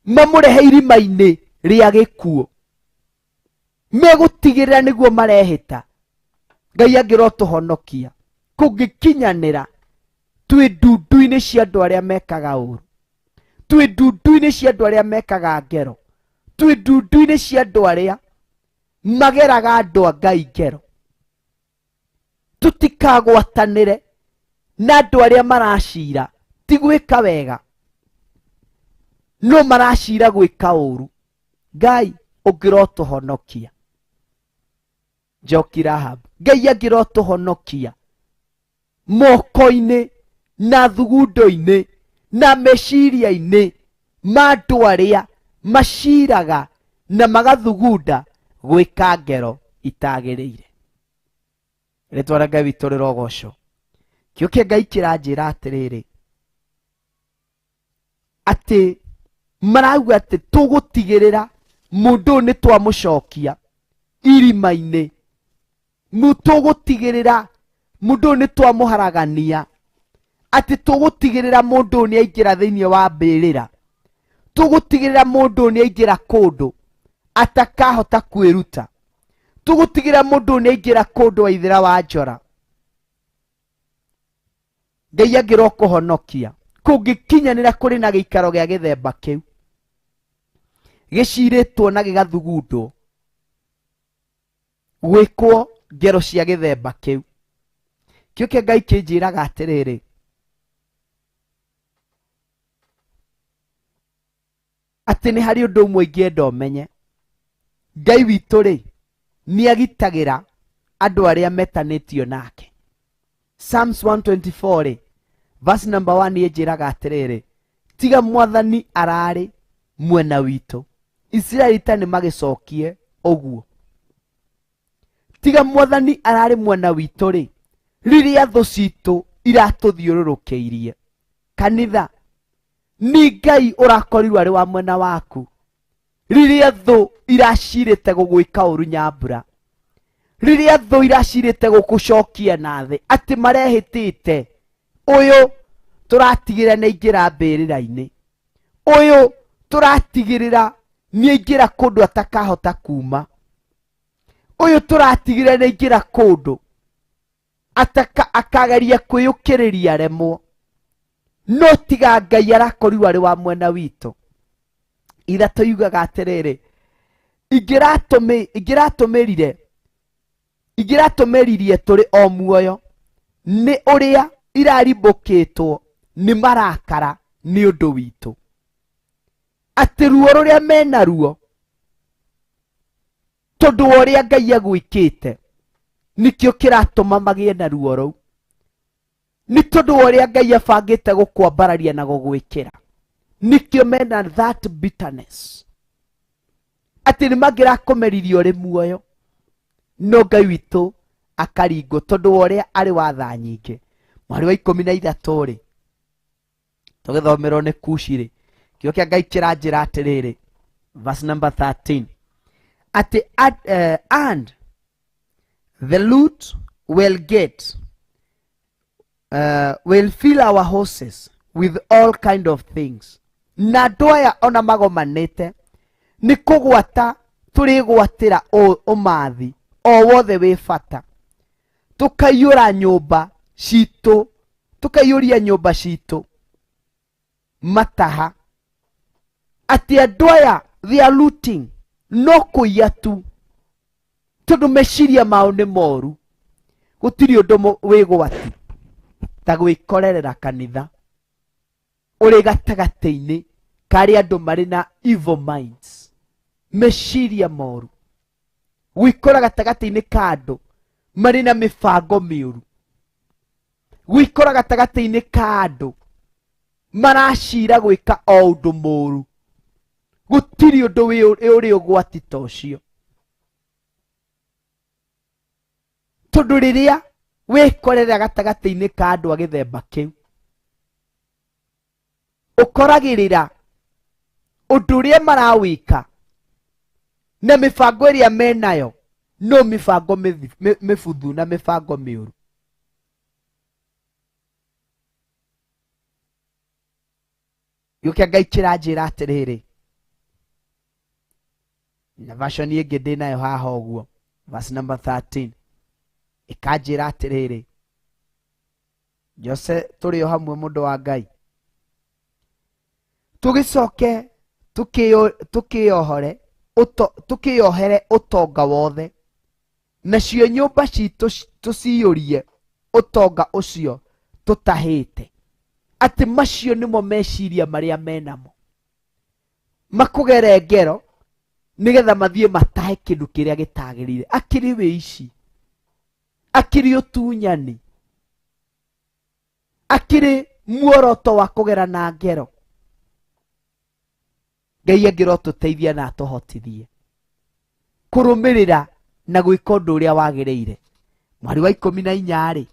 B: mamũrehe irima-inĩ rĩa gĩkuũ, megũtigĩrĩra nĩguo marehĩta. Ngai angĩrotũhonokia kũngĩkinyanĩra twĩ ndundu-inĩ cia andũ arĩa mekaga ũru, twĩ ndundu-inĩ cia andũ arĩa mekaga ngero, twĩ ndundu-inĩ cia andũ arĩa mageraga andũ a Ngai ngero. Tũtikagwatanĩre na andũ arĩa maracira ti gwĩka wega, no maracira gwĩka ũru. Ngai ũngĩrotũhonokia. Njoki Rahab, Ngai angĩrotũhonokia moko-inĩ na thugundo-inĩ na meciria-inĩ ma andũ arĩa maciraga na magathugunda gwĩka ngero itagĩrĩire. Rĩtwa rĩa Ngai witũ rĩrogocwo. Kĩo kĩa Ngai kĩranjĩra atĩrĩrĩ, atĩ marauga atĩ tũgũtigĩrĩra mũndũ ũyũ nĩ twamũcokia irima-inĩ, tũgũtigĩrĩra mũndũ ũyũ nĩ twamũharagania, atĩ tũgũtigĩrĩra mũndũ ũyũ nĩ aingĩra thĩinĩ wa mbĩrĩra, tũgũtigĩrĩra mũndũ ũyũ nĩ aingĩra kũndũ atakahota kwĩruta, tũgũtigĩrĩra mũndũ ũyũ nĩ aingĩra kũndũ Waithĩra wa Njora. Ngai angĩrokũhonokia kũngĩkinyanĩra kũrĩ na gĩikaro gĩa gĩthemba kĩu gĩcirĩtwo na gĩgathugundwo gwĩkwo ngero cia gĩthemba kĩu. Kĩo kĩa Ngai kĩnjĩraga atĩrĩrĩ, atĩ nĩ harĩ ũndũ ũmwe ingĩenda ũmenye. Ngai witũ rĩ, nĩ agitagĩra andũ arĩa metanĩtio nake. Psalms 124 rĩ, verse number 1 ĩnjĩraga atĩrĩrĩ, tiga mwathani ararĩ mwena witũ, Isiraeli ta nĩ magĩcokie ũguo. Tiga mwathani ararĩ mwena witũ rĩ, rĩrĩa thũ citũ iratũthiũrũrũkĩirie. Kanitha nĩ Ngai ũrakorirwo arĩ wa mwena waku rĩrĩa thũ iracirĩte gũgwĩka ũru nyambura, rĩrĩa thũ iracirĩte gũkũcokia na thĩ, atĩ marehĩtĩte ũyũ tũratigĩrĩra nĩ aingĩra mbĩrĩra-inĩ, ũyũ tũratigĩrĩra nĩ aingĩra kũndũ atakahota kuma, ũyũ tũratigĩrĩra nĩ aingĩra kũndũ akageria kwĩyũkĩrĩria aremwo. No tiga Ngai arakorirwo arĩ wa mwena witũ. Ithatũ yugaga atĩrĩrĩ, ingĩratũmĩririe tũrĩ o muoyo nĩ ũrĩa irarimbũkĩtwo nĩ marakara nĩ ũndũ witũ. Atĩ ruo rũrĩa mena ruo tondũ wa ũrĩa Ngai agwĩkĩte nĩkĩo kĩratũma magĩe na ruo rũu, nĩ tondũ wa ũrĩa Ngai abangĩte gũkwambararia na gũgwĩkĩra nĩkĩo mena that bitterness, atĩ nĩ mangĩrakũmeririe ũrĩ muoyo no Ngai witũ akaringwo tondũ wa ũrĩa arĩ wa tha nyingĩ. Mweri wa 13 rĩ, tũgĩthomerwo nĩ Kushi rĩ, kĩo kĩa Ngai kĩranjĩra atĩrĩrĩ, verse number 13, atĩ and the loot will get, will fill our horses with all kind of things. Na andũ aya ona magomanĩte nĩ kũgwata tũrĩgwatĩra ũmathi o wothe wĩ bata, tũkaiyũra nyũmba citũ, tũkaiyũria nyũmba citũ mataha. Atĩ andũ aya they are looting, no kũiya tu, tondũ meciria mao nĩ moru. Gũtirĩ ũndũ wĩ gwati ta gwĩkorerera kanitha ũrĩ gatagatĩ-inĩ karĩa andũ marĩ na evil minds, meciria moru. Gwĩkora gatagatĩ-inĩ ka andũ marĩ na mĩbango mĩũru, gwĩkora gatagatĩ-inĩ ka andũ maracira gwĩka o ũndũ mũru. Gũtirĩ ũndũ ũrĩ ũgwati ta ũcio, tondũ rĩrĩa wĩkorera gatagatĩ-inĩ ka andũ a gĩthemba kĩu, ũkoragĩrĩra ũndũ ũrĩa marawĩka na mĩbango ĩrĩa menayo no mĩbango mĩbuthu na mĩbango mĩũru. Gĩũkĩa Ngai kĩranjĩra atĩrĩrĩ, na version ĩngĩ ndĩnayo haha ũguo, verse number 13, ĩkanjĩra atĩrĩrĩ, Jose tũrĩ o hamwe mũndũ wa Ngai, tũgĩcoke tũkĩyohere ũtonga wothe, nacio nyũmba citũ tũciyũrie ũtonga ũcio tũtahĩte. Atĩ macio nĩmo meciria marĩa menamo, makũgere ngero nĩgetha mathiĩ matahe kĩndũ kĩrĩa gĩtagĩrĩire. Akĩrĩ wĩici, akĩrĩ ũtunyani, akĩrĩ muoroto wa kũgera na ngero. Ngai angĩrotũteithia na atũhotithie kũrũmĩrĩra na gwĩka ũndũ ũrĩa wagĩrĩire. Mweri wa 14 rĩ,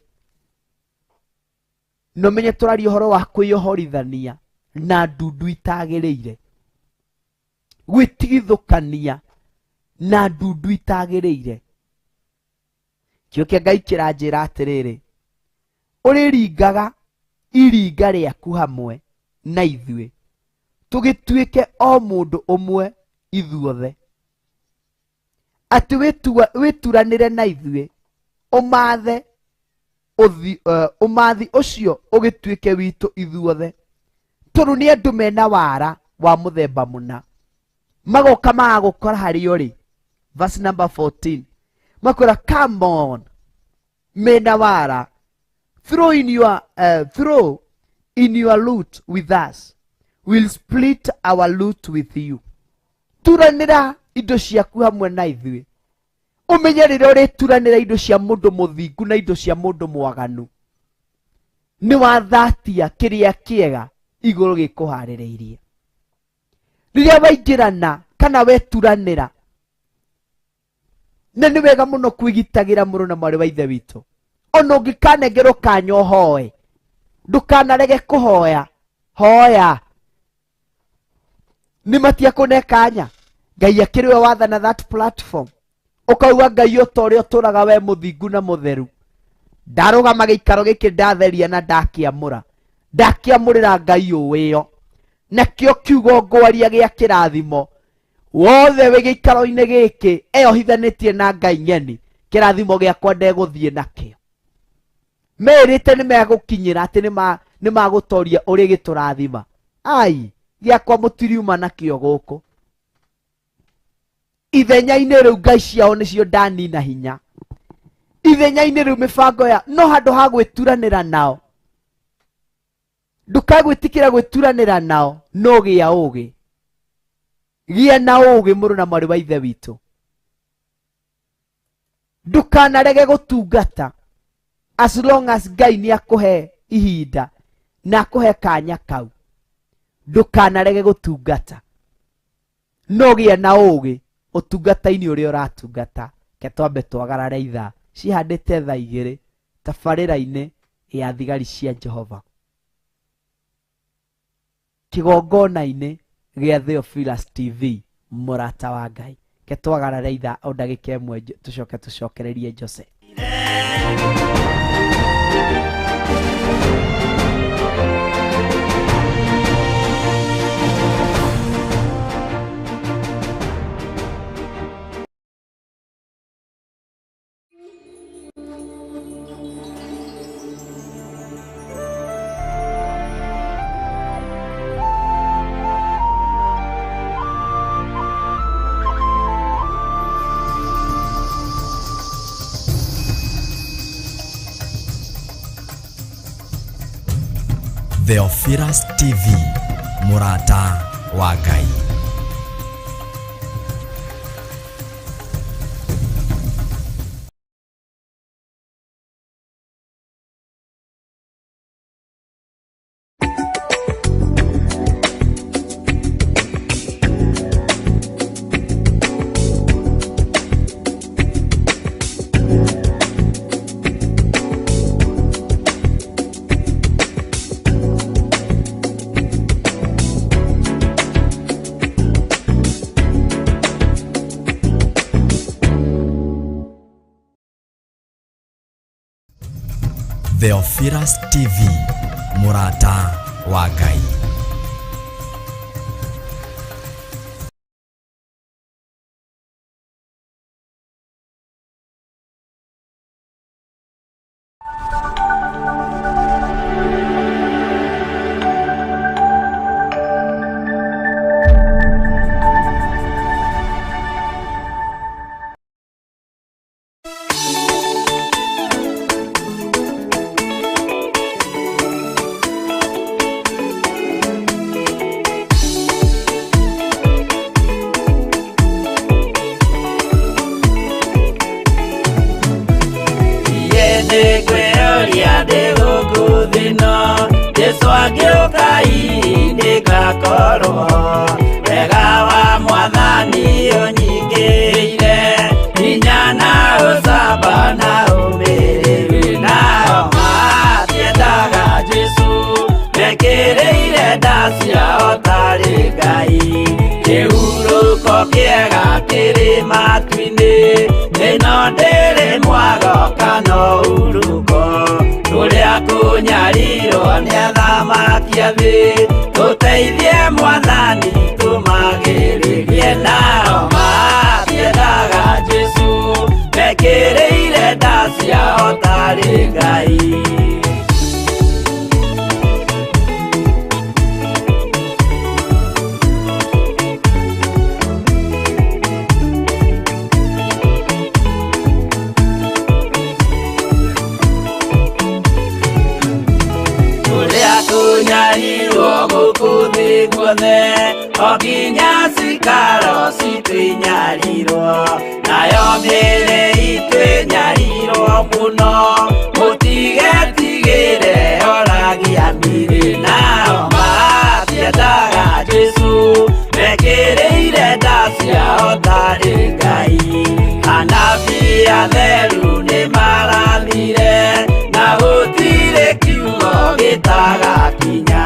B: no menye tũraria ũhoro wa kwĩyohorithania na ndundu itagĩrĩire, gwĩtigithũkania na ndundu itagĩrĩire. Kĩo kĩa Ngai kĩranjĩra atĩrĩrĩ, ũrĩringaga iringa rĩaku hamwe na ithuĩ, tũgĩtuĩke o mũndũ ũmwe ithuothe. Atĩ wĩturanĩre na ithuĩ, ũmathi ũcio ũgĩtuĩke witũ ithuothe, tondũ nĩ andũ mena wara wa mũthemba mũna. Magoka magagũkora harĩa ũrĩ. Verse number 14, makwĩra come on, mena wara, throw in your loot with us, we'll split our loot with you. Turanĩra indo ciaku hamwe na ithuĩ. Ũmenye rĩrĩa ũrĩturanĩra indo cia mũndũ mũthingu na indo cia mũndũ mwaganu, nĩ wathatia kĩrĩa kĩega igũrũ gĩkũharĩrĩirie. Rĩrĩa waingĩrana kana weturanĩra, na nĩ wega mũno kwĩgitagĩra mũrũ na mwarĩ wa ithe witũ. Ona ũngĩkanengerwo kanya ũhoe, ndũkanarege kũhoya. Hoya. Nĩ matiakũne kanya. Ngai akĩrĩ we wathana that platform. Ũkauga Ngai ũta ũrĩa ũtũraga we mũthingu na mũtheru. Ndarũgama gĩikaro gĩkĩ ndatheria na ndakĩamũra. Ndakĩamũrĩra Ngai ũĩyo. Nakĩo kiugo ngwaria gĩa kĩrathimo. Wothe wĩ gĩikaro-inĩ gĩkĩ eyohithanĩtie na Ngai ng'eni. Kĩrathimo gĩakwa ndegũthiĩ nakĩo. Merĩte nĩ megũkinyĩra atĩ nĩ magũtoria ũrĩ gĩtũrathima. Ai, gĩakwa mũtiriuma nakĩo gũkũ. Ithenya-inĩ rĩu Ngai ciao nĩcio ndanina hinya. Ithenya-inĩ rĩu mĩbango ya no handũ ha gwĩturanĩra nao. Ndũkagwĩtĩkĩra gwĩturanĩra nao no gĩa ũgĩ. Gĩa na ũgĩ mũrũ na mwarĩ wa ithe witũ. Ndũkanarege gũtungata as long as Ngai nĩ akũhe ihinda na akũhe kanya kau. Ndũkanarege gũtungata. No gĩa na ũgĩ ũtungata-inĩ ũrĩa ũratungata. Ke twambe twagarare ithaa cihandĩte thaa igĩrĩ tabarĩra-inĩ ya thigari cia Jehova. Kĩgongona-inĩ gĩa Theophilus TV mũrata wa Ngai. Ke twagarare ithaa o ndagĩka ĩmwe tũcoke tũcokererie Jose.
A: Theophilus TV, mũrata wa Ngai. Theophilus TV, mũrata wa Ngai.
E: Jesu agĩũka nĩngakorwo wega wa mwathani ũnyingĩire hinya na ũcamba na ũmĩrĩru nao matiendaga Jesu mekĩrĩire nda ciao tarĩ Ngai kĩhurũko kĩega kĩrĩ matu-inĩ ĩno ndĩrĩ mwago kana ũhurũko tũrĩa kũnyarirwo nĩ athamaki a thĩ tũteithie mwathani tũmagĩrĩrie nao matiendaga Jesu mekĩrĩire nda ciao tarĩ Ngai. Kunyarirwo gũkũ thĩ guothe o nginya cikaro citũ inyarirwo nayo mĩĩrĩ itũ ĩnyarirwo mũno mũtigetigĩre oragia mĩĩrĩ nao matiendaga Jesu mekĩrĩire nda ciao tarĩ Ngai anabii atheru nĩmarathire na gũtirĩ kiugo gĩtagakinya.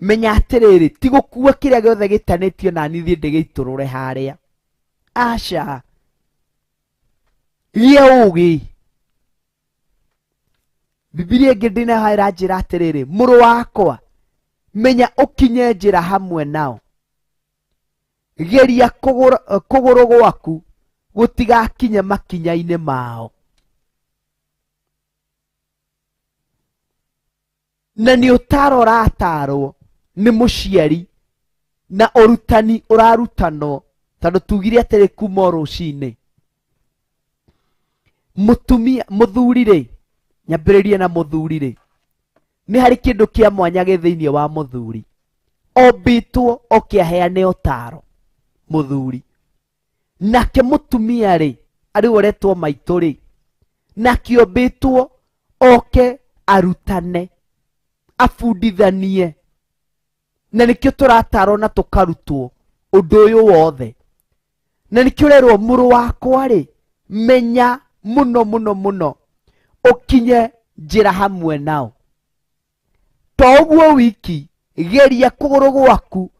B: Menya atĩrĩrĩ, ti gũkua kĩrĩa gĩothe gĩtanĩtio na niĩ thiĩ ndĩgĩitũrũre harĩa. Aca, gĩa ũgĩ. Bibilia ĩngĩ ndĩnayo ĩranjĩra atĩrĩrĩ, mũrũ wakwa, menya ũkinye njĩra hamwe nao. Geria kũgũrũ gwaku gũtigakinye makinya-inĩ mao. Na nĩ ũtaro ũratarwo nĩ mũciari na ũrutani ũrarutanwo, tondũ tugire atĩrĩ kuma o rũcinĩ. Mũtumia, mũthuri rĩ, nyambĩrĩrie na mũthuri rĩ, nĩ harĩ kĩndũ kĩa mwanya gĩ thĩinĩ wa mũthuri. Ombĩtwo oke aheane ũtaro mũthuri. Nake mũtumia rĩ, arĩ we ũretwo maitũ rĩ, nake ombĩtwo oke arutane, abundithanie. Na nĩkĩo tũratarwo na tũkarutwo ũndũ ũyũ wothe. Na nĩkĩo ũrerwo mũrũ wakwa rĩ, menya mũno mũno mũno ũkinye njĩra hamwe nao. To ũguo wiki, geria kũgũrũ gwaku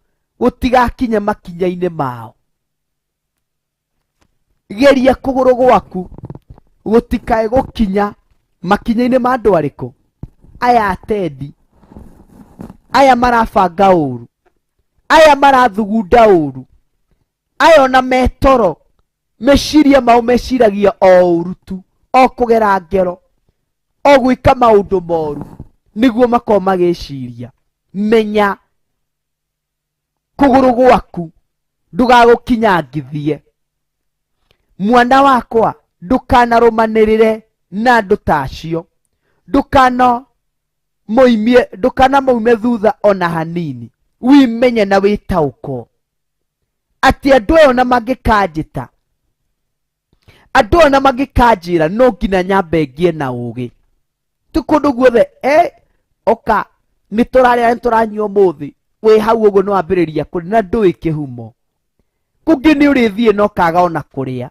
B: gũtigakinye makinya-inĩ mao. Geria kũgũrũ gwaku gũtikae gũkinya makinya-inĩ ma andũ arĩkũ? Aya atendi, aya marabanga ũru, aya marathugunda ũru, aya ona metoro, meciria mao meciragia o ũru tu, o kũgera ngero, o gwĩka maũndũ moru, nĩguo makorwo magĩciria. Menya kũgũrũ gwaku ndũgagũkinyangithie. Mwana wakwa, ndũkanarũmanĩrĩre na andũ ta acio, ndũkanamaume thutha ona hanini. Wimenye na wĩtaũkwo atĩ andũ aya ona mangĩkanjĩta, andũ aya ona mangĩkanjĩra, no nginya nyambe ngĩe na ũgĩ. Ti kũndũ guothe, oka nĩ tũrarĩa nĩ tũranyua ũmũthĩ, wĩ hau ũguo nĩ wambĩrĩria kũrĩa na ndũĩ kĩhumo. Kũngĩ nĩ ũrĩthiĩ na ũkaga ona kũrĩa,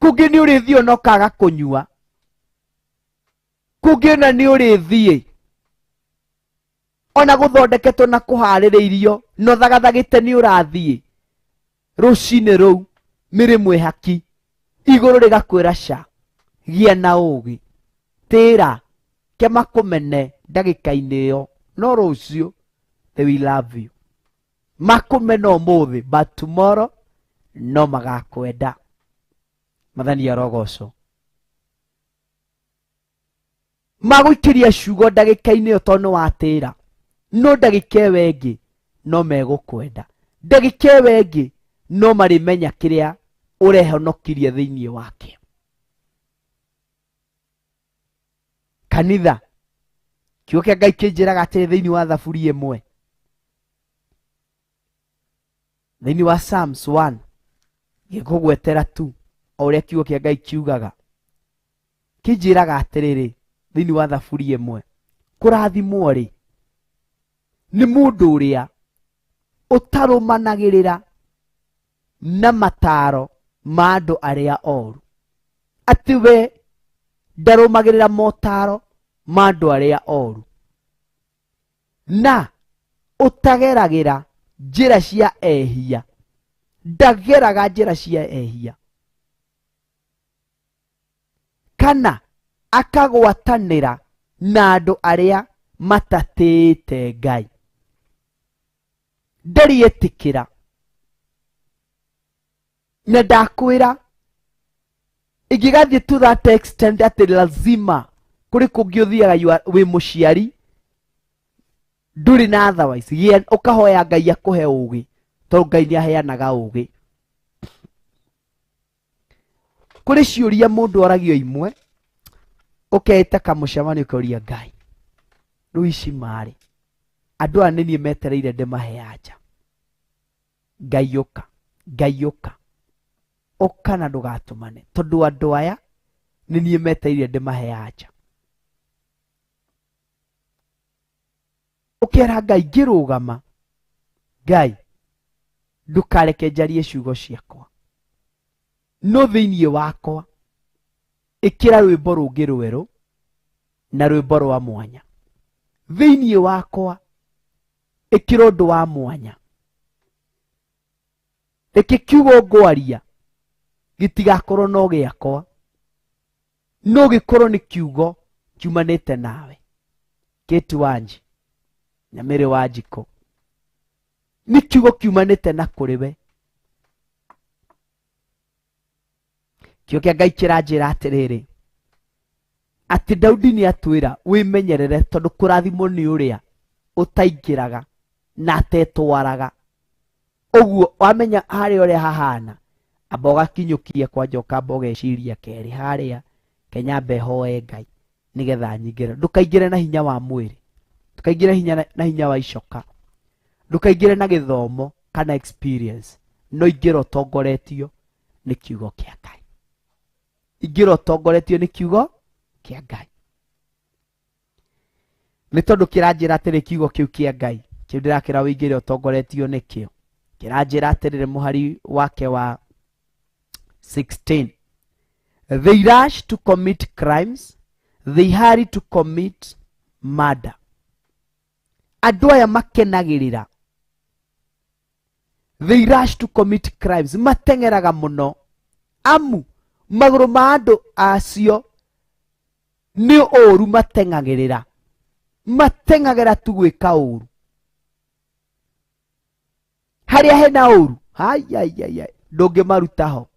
B: kũngĩ nĩ ũrĩthiĩ ona ũkaga kũnyua, kũngĩ ona nĩ ũrĩthiĩ ona gũthondeketwo na kũharĩrĩirio na ũthagathagĩte nĩ ũrathiĩ rũcinĩ rũu mĩrĩ mwĩhaki, igũrũ rĩgakwĩra ca, gĩa na ũgĩ, tĩra ke makũmene ndagĩka-inĩ ĩyo, no rũciũ they will love you. Makũmena ũmũthĩ, but tomorrow no magakwenda. Mathani arogocwo. Magũikĩria ciugo ndagĩka-inĩ ĩyo tondũ nĩ watĩra, no ndagĩka ĩyo ĩngĩ no megũkwenda, ndagĩka ĩyo ĩngĩ no marĩmenya kĩrĩa ũrehonokirie thĩinĩ wake. Kanitha, kiugo kĩa Ngai kĩnjĩraga atĩrĩ thĩinĩ wa Thaburi ĩmwe, thĩinĩ wa Psalms 1, gĩkũgwetera tu o ũrĩa kiugo kĩa Ngai kiugaga. Kĩnjĩraga atĩrĩrĩ thĩinĩ wa Thaburi ĩmwe, kũrathimwo rĩ nĩ mũndũ ũrĩa ũtarũmanagĩrĩra na mataro ma andũ arĩa oru, atĩ we ndarũmagĩrĩra motaro ma andũ arĩa oru, na ũtageragĩra njĩra cia ehia, ndageraga njĩra cia ehia, kana akagwatanĩra na andũ arĩa matatĩĩte Ngai. Ndarĩ etĩkĩra. Na ndakwĩra ingĩgathiĩ to that extent atĩ lazima kũrĩ kũngĩ ũthiaga wĩ mũciari ndũrĩ na otherwise, ũkahoya Ngai akũhe ũgĩ, tondũ Ngai nĩ aheanaga ũgĩ. Kũrĩ ciũria mũndũ oragio imwe, ũkeĩta kamũcemanio ũkoria Ngai, rĩu ici marĩ andũ aya nĩ niĩ metereire ndĩmahe anja. Ngai ũka, Ngai ũka, ũka na ndũgatũmane, tondũ andũ aya nĩ niĩ metereire ndĩmahe anja. Ũkera Ngai ngĩrũgama, Ngai ndũkareke njarie ciugo ciakwa, no thĩinĩ wakwa ĩkĩra rwĩmbo rũngĩ rwerũ na rwĩmbo rwa mwanya, Thĩinĩ wakwa ĩkĩra ũndũ wa mwanya. Reke kiugo ngwaria gĩtigakorwo no gĩakwa, no gĩkorwo nĩ kiugo kiumanĩte nawe. Kate Wanji Nyamĩrĩ wa Njiko, nĩ kiugo kiumanĩte na kũrĩ we. Kĩo kĩa Ngai kĩranjĩra atĩrĩrĩ, atĩ Daudi nĩ atwĩra wĩmenyerere, tondũ kũrathimwo nĩ ũrĩa ũtaingĩraga na atetwaraga. Ũguo wamenya harĩa ũrĩa hahana, amba ũgakinyũkia kwanja, ũkamba ũgeciria kerĩ harĩa kenyambe hoe Ngai nĩgetha nyingĩre. Ndũkaingĩre na hinya wa mwĩrĩ, ndũkaingĩre hinya na hinya wa icoka, ndũkaingĩre na gĩthomo kana experience, no ingĩra ũtongoretio nĩ kiugo kĩa Ngai. Ingĩra ũtongoretio nĩ kiugo kĩa Ngai, nĩ tondũ kĩranjĩra atĩrĩ, kiugo kĩu kĩa Ngai kĩu ndĩrakĩra wĩingĩre ũtongoretio nĩkĩo. Kĩranjĩra atĩrĩrĩ, mũhari wake wa 16, they rush to commit crimes, they hurry to commit murder. Andũ aya makenagĩrĩra, they rush to commit crimes, mateng'eraga mũno, amu magũrũ ma andũ acio nĩ ũru mateng'agĩrĩra, mateng'agĩra tu gwĩka ũru. Harĩa hena ũru, haiaiai, ndũngĩmaruta ho.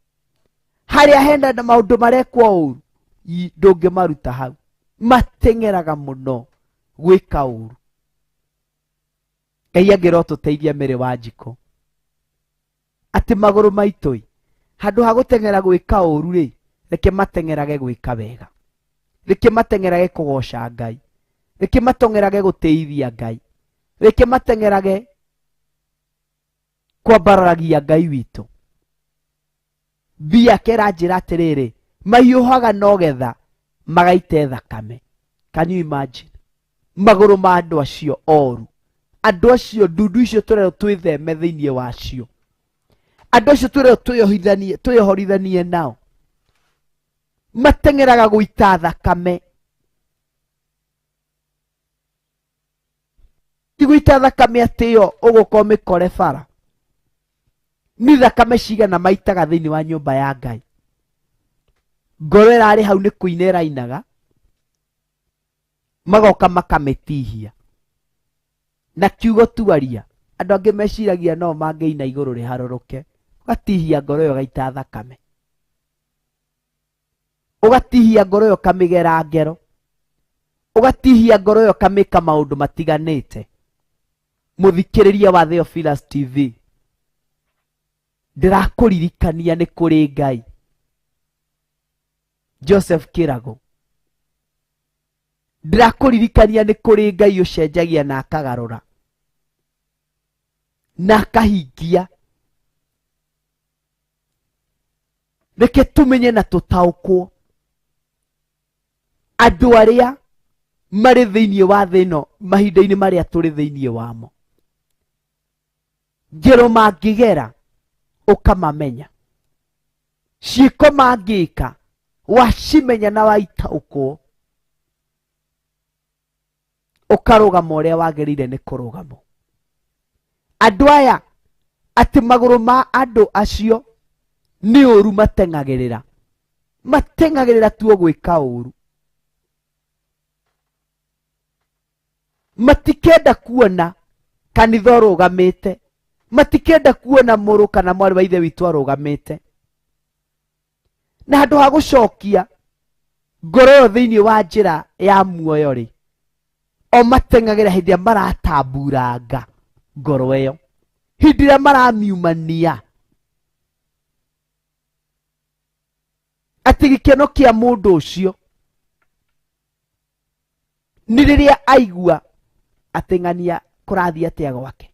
B: Harĩa hena na maũndũ marekwo ũru, ndũngĩmaruta hau. Mateng'eraga mũno gwĩka ũru. Ngai angĩrotũteithia Mĩrĩ wa Njiko, atĩ magũrũ maitũ handũ ha gũteng'era gwĩka ũru rĩ, reke mateng'erage gwĩka wega, reke mateng'erage kũgoca Ngai, reke mateng'erage gũtĩithia Ngai, reke mateng'erage kwambararagia Ngai witũ. Mbia kĩranjĩra atĩrĩrĩ, mahiũhaga no getha magaite thakame. Can you imagine? Magũrũ ma andũ acio oru, andũ acio ndundu icio tũrerwo twĩtheme thĩinĩ wacio, andũ acio tũrerwo twĩyohithanie, twĩyohorithanie nao, mateng'eraga gũita thakame. Ti gũita thakame atĩ ĩyo ũgũka ũmĩkore bara. Nĩ thakame cigana maitaga thĩinĩ wa nyũmba ya Ngai. Ngoro ĩrarĩ hau nĩ kũina ĩrainaga, magoka makamĩtihia na kiugo tuaria. Andũ angĩ meciragia no mangĩina igũrũ rĩharũrũke, ũgatihia ngoro ĩyo ũgaita thakame, ũgatihia ngoro ĩyo ũkamĩgera ngero, ũgatihia ngoro ĩyo ũkamĩka maũndũ matiganĩte. Mũthikĩrĩria wa Theophilus TV, ndĩrakũririkania nĩ kũrĩ Ngai. Joseph Kĩrago, ndĩrakũririkania nĩ kũrĩ Ngai ũcenjagia na akagarũra na akahingia. Reke tũmenye na tũtaũkwo andũ arĩa marĩ thĩinĩ wa thĩ ĩno mahinda-inĩ marĩa tũrĩ thĩinĩ wamo, ngero mangĩgera ũkamamenya, ciĩko mangĩka wacimenya na waitaũkwo, ũkarũgama ũrĩa wagĩrĩire nĩ kũrũgama. Andũ aya atĩ magũrũ ma andũ acio nĩ ũru mateng'agĩrĩra, mateng'agĩrĩra tu gwĩka ũru, matikenda kuona kanitha ũrũgamĩte, matikenda kuona mũrũ kana mwarĩ wa ithe witũ arũgamĩte. Na handũ ha gũcokia ngoro ĩyo thĩinĩ wa njĩra ya muoyo rĩ, o mateng'agĩra hĩndĩ ĩrĩa maratamburanga ngoro ĩyo, hĩndĩ ĩrĩa maramiumania atĩ gĩkeno kĩa mũndũ ũcio nĩ rĩrĩa aigua atĩ ng'ania kũrathiĩ atĩa gwake,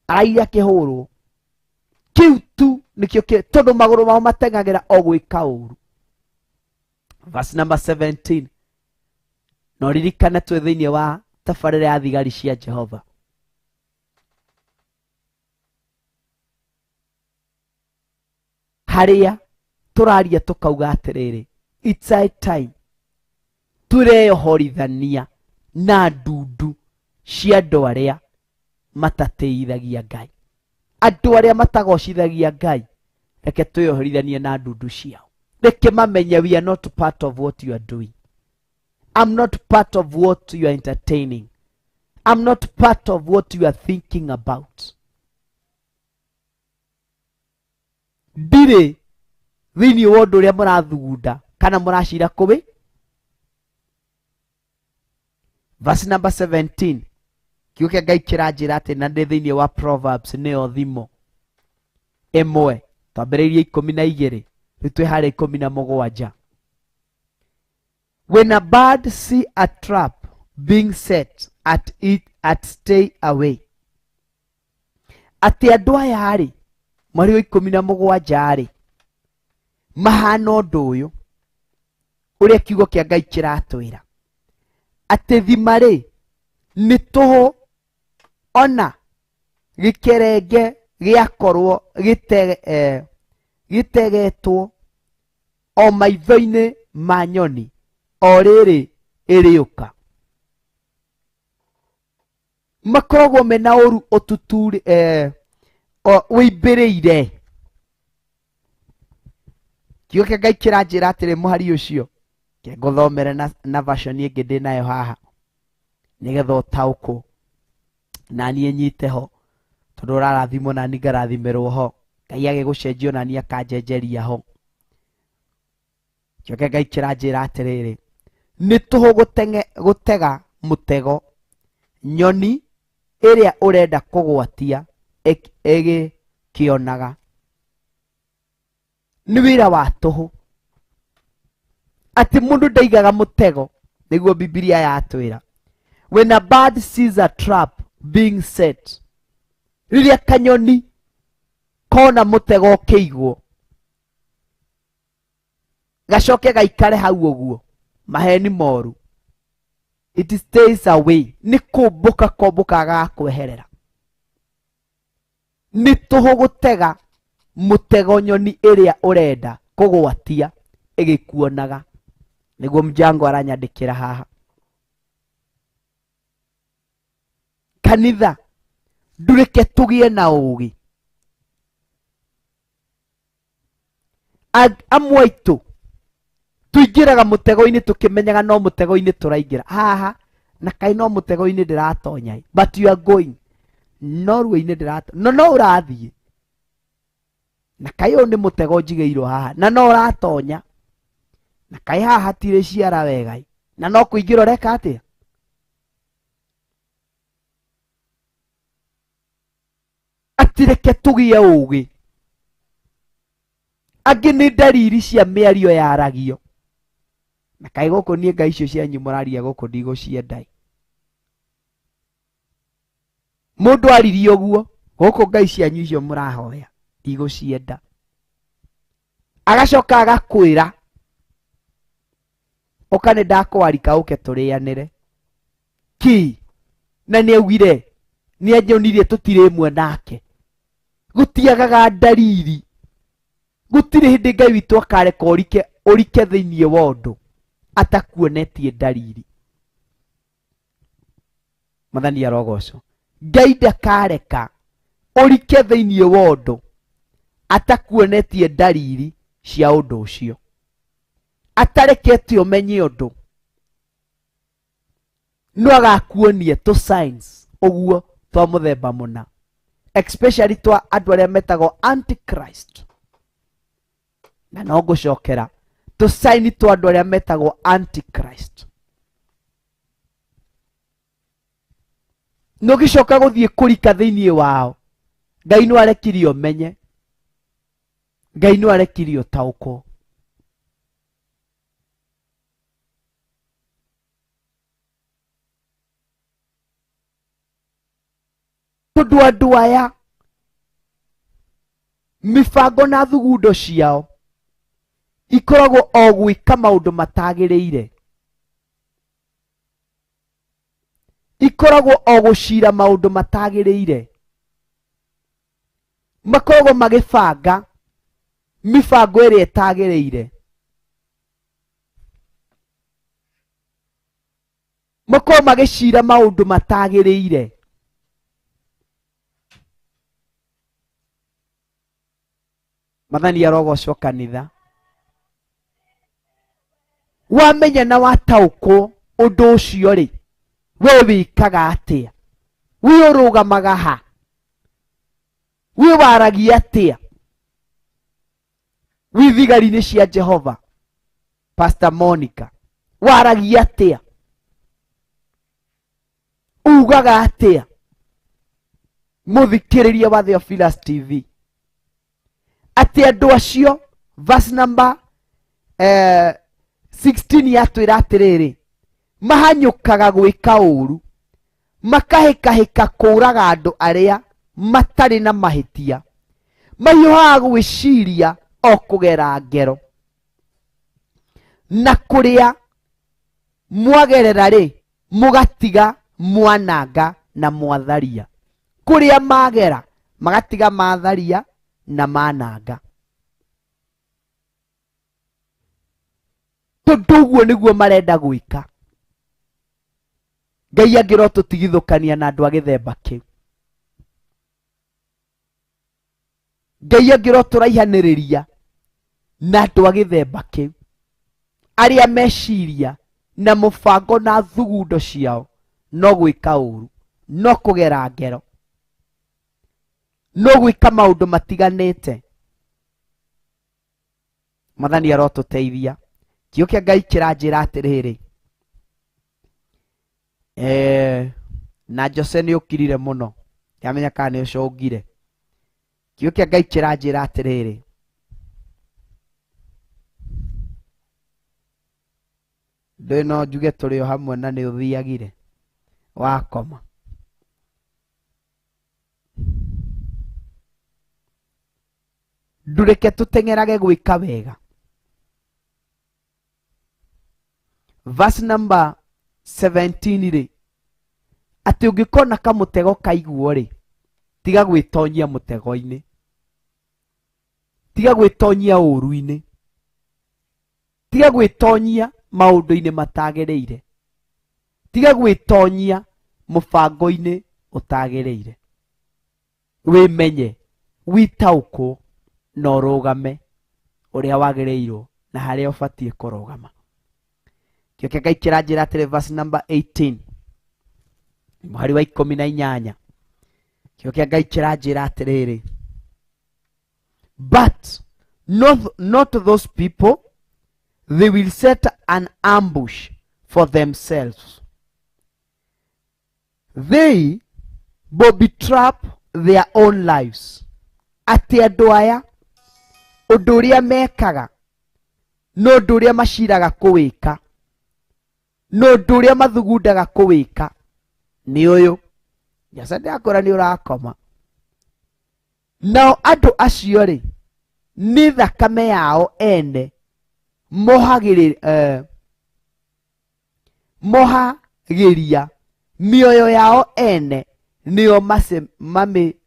B: araire akĩhũrwo. Kĩu tu nĩkĩo tondũ magũrũ mao mateng'agĩra o gwĩka ũru. Verse number 17, no ririkane twĩ thĩinĩ wa tabarĩra ya thigari cia Jehova. Harĩa tũraria tũkauga atĩrĩrĩ, it's high time tũreyohorithania Na ndundu cia andũ arĩa matatĩithagia Ngai, andũ arĩa matagocithagia Ngai, reke twĩyohorithanie na ndundu ciao. Reke mamenye we are not part of what you are doing. I'm not part of what you are entertaining. I'm not part of what you are thinking about. Ndirĩ thĩinĩ wa ũndũ ũrĩa mũrathugunda kana mũracira kũwĩ. Verse number 17, kiugo kĩa Ngai kĩranjĩra atĩ na ndĩ thĩinĩ wa Proverbs, nĩyo thimo ĩmwe, twambĩrĩirie 12, rĩu twĩ harĩa 17. When a bird see a trap being set at it, at stay away. Atĩ andũ aya rĩ, mweri wa 17 rĩ, mahana ũndũ ũyũ ũrĩa kiugo kĩa Ngai kĩratwĩra atĩ thima rĩ nĩ tũhũ, ona gĩkerenge gĩakorwo gĩtegetwo o maitho-inĩ ma nyoni o rĩrĩ ĩrĩũka. Makoragwo mena ũru ũtuturĩ, wĩimbĩrĩire. Kiugo kĩa Ngai kĩranjĩra atĩrĩ mũhari ũcio, ke ngũthomere na version ĩngĩ ndĩ nayo haha nĩgetha ũtaũkwo na niĩ nyite ho, tondũ ũrarathimwo na niĩ ngarathimĩrwo ho, Ngai agĩgũcenjia na niĩ akanjenjeria ho. Kiugo kĩa Ngai kĩranjĩra atĩrĩrĩ, nĩ tũhũ gũtega mũtego nyoni ĩrĩa ũrenda kũgwatia ĩgĩkĩonaga. Nĩ wĩra wa tũhũ atĩ mũndũ ndaigaga mũtego, nĩguo Bibilia yatwĩra. When a bird sees a trap being set, rĩrĩa kanyoni kona mũtego ũkĩigwo gacoke gaikare hau ũguo, maheni moru, it stays away, nĩ kũmbũka kombũka gagakweherera. Nĩ tũhũ gũtega mũtego nyoni ĩrĩa ũrenda kũgwatia ĩgĩkuonaga, nĩguo mjango aranyandĩkĩra haha. Kanitha, ndũreke tũgĩe na ũũgĩ. Amwe aitũ tũingĩraga mũtego-inĩ tũkĩmenyaga no mũtego-inĩ tũraingĩra haha, na kaĩ no mũtego-inĩ ndĩratonya, but you are going, no ruo-inĩ ndĩratonya, no no ũrathiĩ, na kaĩ ũyũ nĩ mũtego njigĩirwo haha, na no ũratonya, na kaĩ haha hatirĩ ciara wega, na no kũingĩra ũreka atĩa? Atireke tũgĩe ũũgĩ. Angĩ nĩ ndariri cia mĩario yaragio, na kaĩ gũkũ niĩ ngai icio cianyu mũraria gũkũ ndigũcienda. Mũndũ aririe ũguo, gũkũ ngai cianyu icio mũrahoya ndigũcienda, agacoka agakwĩra ũka nĩ ndakwarika ũke tũrĩanĩre ki, na nĩ augire nĩ anjonirie tũtirĩ ĩmwe nake. Gũtiagaga ndariri, gũtirĩ hĩndĩ Ngai witũ akareka ũrike thĩinĩ wa ũndũ atakuonetie ndariri. Mwathani arogocwo. Ngai ndakareka ũrike thĩinĩ wa ũndũ atakuonetie ndariri cia ũndũ ũcio, atarekete ũmenye ũndũ, no agakuonie tũ signs ũguo twa mũthemba mũna, especially twa andũ arĩa metagwo antichrist. Na no ngũcokera tũ sign twa andũ arĩa metagwo antichrist. No gĩcoka gũthiĩ kũrika thĩinĩ wao, Ngai no arekirie ũmenye, Ngai no arekirie ũtaũkwo. Tondũ andũ aya mĩbango na thugundo ciao ikoragwo o gwĩka maũndũ matagĩrĩire, ikoragwo o gũcira maũndũ matagĩrĩire, makoragwo magĩbanga mĩbango ĩrĩa ĩtagĩrĩire, Makorwo magĩcira maũndũ matagĩrĩire. Mathani arogocwo kanitha. Wamenya na wataũkwo ũndũ ũcio rĩ, we wĩkaga atĩa? We ũrũgamaga ha? We waragia atĩa? Wĩ thigari-inĩ cia Jehova? Pastor Monica, waragia atĩa? Ugaga atĩa? Mũthikĩrĩria wa Theophilus TV, atĩ andũ acio verse number 16 yatwĩra atĩrĩrĩ, mahanyũkaga gwĩka ũru, makahĩkahĩka kũũraga andũ arĩa matarĩ na mahĩtia, mahiũhaga gwĩciria o kũgera ngero, na kũrĩa mwagerera rĩ, mũgatiga mwananga na mwatharia. Kũrĩa magera magatiga matharia na mananga. Tondũ ũguo nĩguo marenda gwĩka. Ngai angĩrotũtigithũkania na andũ a gĩthemba kĩu. Ngai angĩrotũraihanĩrĩria na andũ a gĩthemba kĩu, arĩa meciria na mũbango na thugundo ciao no gwĩka ũru, no kũgera ngero, no gwĩka maũndũ matiganĩte. Mwathani arotũteithia. Kiugo kĩa Ngai kĩranjĩra atĩrĩrĩ, na Jose nĩ ũkirire mũno, ndiramenya kana nĩ ũcũngire. Kiugo kĩa Ngai kĩranjĩra atĩrĩrĩ, ndũĩ no njuge tũrĩ o hamwe na nĩ ũthiagire wakoma. Ndũreke tũteng'erage gwĩka wega. Verse number 17 rĩ, atĩ ũngĩkona kamũtego kaiguo rĩ, tiga gwĩtonyia mũtego-inĩ, tiga gwĩtonyia ũru-inĩ, tiga gwĩtonyia maũndũ-inĩ matagĩrĩire, tiga gwĩtonyia mũbango-inĩ ũtagĩrĩire. Wĩmenye, wĩtaũkwo na ũrũgame ũrĩa wagĩrĩirwo na harĩa ũbatiĩ kũrũgama. Kĩo kĩa Ngai kĩranjĩra atĩrĩ, verse number 18, mũhari wa ikũmi na inyanya. Kĩo kĩa Ngai kĩranjĩra atĩrĩrĩ, but not those people, they will set an ambush for themselves. They will trap their own lives. Atĩ andũ aya ũndũ ũrĩa mekaga no ũndũ ũrĩa maciraga kũwĩka, no ũndũ ũrĩa mathugundaga kũwĩka nĩ ũyũ. Nyasaye ndakora nĩ ũrakoma. Nao andũ acio rĩ, nĩ thakame yao ene mohagĩria mĩoyo yao ene nĩo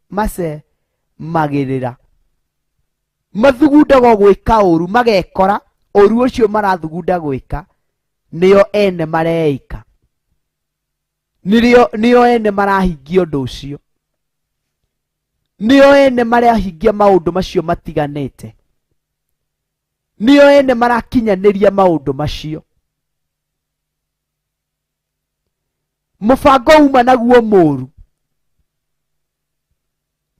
B: macemagĩrĩra. Mathugundaga gwĩka ũru, magekora ũru ũcio marathugunda gwĩka nĩo ene mareika, nĩo ene marahingia ũndũ ũcio, nĩo ene marahingia maũndũ macio matiganĩte, nĩo ene marakinyanĩria maũndũ macio. Mũbango uma naguo mũru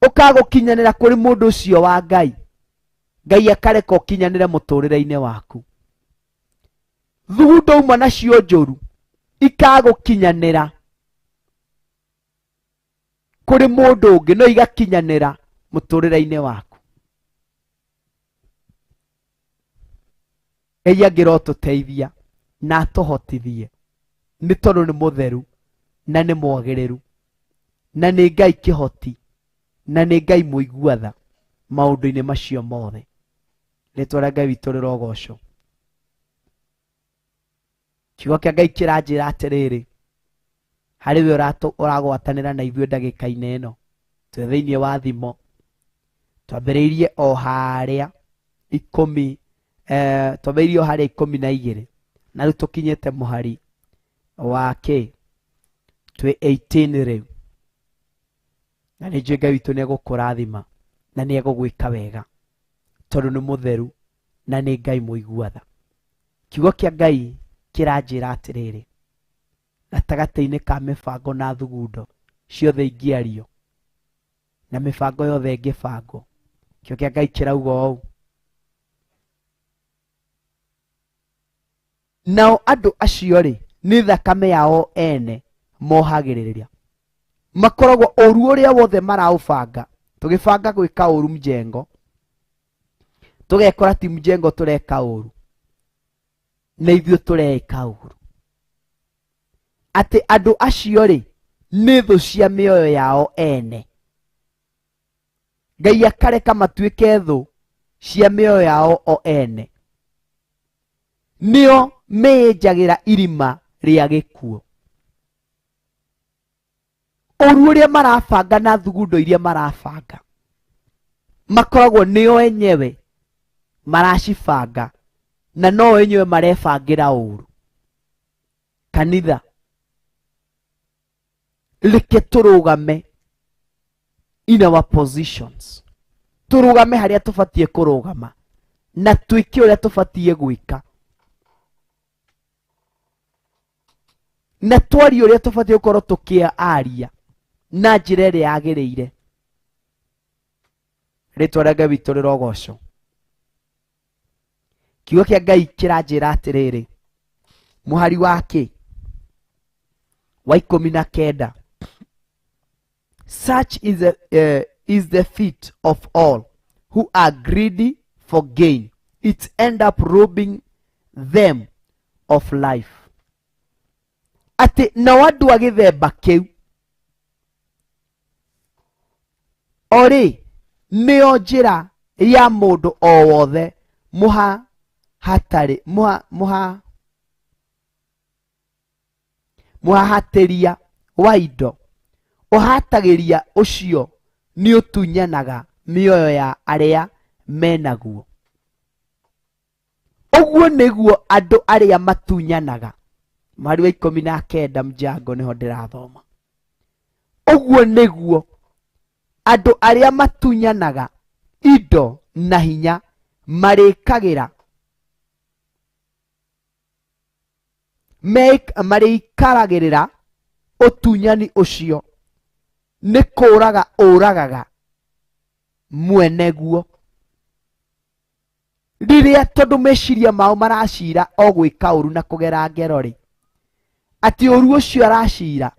B: ũkagũkinyanĩra kũrĩ mũndũ ũcio wa Ngai, Ngai akareka ũkinyanĩre mũtũrĩre-inĩ waku. Thugundo uma nacio njũru ikagũkinyanĩra kũrĩ mũndũ ũngĩ, no igakinyanĩra mũtũrĩre-inĩ waku. Ngai angĩrotũteithia na atũhotithie, nĩ tondũ nĩ mũtheru na nĩ mwagĩrĩru na nĩ Ngai kĩhoti na nĩ Ngai mũigua tha maũndũ-inĩ macio mothe. Rĩtwa rĩa Ngai witũ rĩrogocwo. Kiugo kĩa Ngai kĩranjĩra atĩrĩrĩ, harĩ we ũragwatanĩra na ithuĩ ndagĩka-inĩ ĩno, twĩ thĩinĩ wa thimo. Twambĩrĩirie o harĩa ikũmi, twambĩrĩirie o harĩa ikũmi na igĩrĩ, na rĩu tũkinyĩte mũhari wa kĩ? Twĩ 18 rĩu na nĩ njũĩ Ngai witũ nĩ egũkũrathima na nĩ egũgwĩka wega tondũ nĩ mũtheru na nĩ Ngai mũigua tha. Kiugo kĩa Ngai kĩranjĩra atĩrĩrĩ, gatagatĩ-inĩ ka mĩbango na thugundo ciothe ingĩario na mĩbango yothe ĩngĩbangwo, kiugo kĩa Ngai kĩrauga ũũ, nao andũ acio rĩ nĩ thakame yao ene mohagĩrĩria, makoragwo ũru ũrĩa wothe maraũbanga. Tũgĩbanga gwĩka ũru mjengo, tũgekora ti mjengo tũreka ũru, na ithuĩ tũreĩka ũru. Atĩ andũ acio rĩ nĩ thũ cia mĩoyo yao ene. Ngai akareka matuĩke thũ cia mĩoyo yao o ene, nĩo meyenjagĩra irima rĩa gĩkuũ. Ũru ũrĩa marabanga na thugundo iria marabanga makoragwo nĩo enyewe maracibanga na no enyewe marebangĩra ũru. Kanitha, reke tũrũgame in our positions, tũrũgame harĩa tũbatiĩ kũrũgama na twĩke ũrĩa tũbatiĩ gwĩka na twarie ũrĩa tũbatiĩ gũkorwo tũkĩaria na njĩra ĩrĩa yagĩrĩire. Rĩtwa rĩa Ngai witũ rĩrogocwo. Kiugo kĩa Ngai kĩranjĩra atĩrĩrĩ, mũhari wa kĩ wa 19, such is the fate of all who are greedy for gain, it end up robbing them of life. Atĩ nao andũ a gĩthemba kĩu orĩ nĩo njĩra ya mũndũ o wothe mũhahatĩria wa indo, ũhatagĩria ũcio nĩ ũtunyanaga mĩoyo ya arĩa menaguo. Ũguo nĩguo andũ arĩa matunyanaga. Mũhari wa 19 mjango nĩho ndĩrathoma. Ũguo nĩguo andũ arĩa matunyanaga indo na hinya marĩkagĩra marĩikaragĩrĩra ũtunyani ũcio nĩ kũũraga ũragaga mweneguo. Rĩrĩa tondũ meciria mao maracira o gwĩka ũru na kũgera ngero rĩ, atĩ ũru ũcio aracira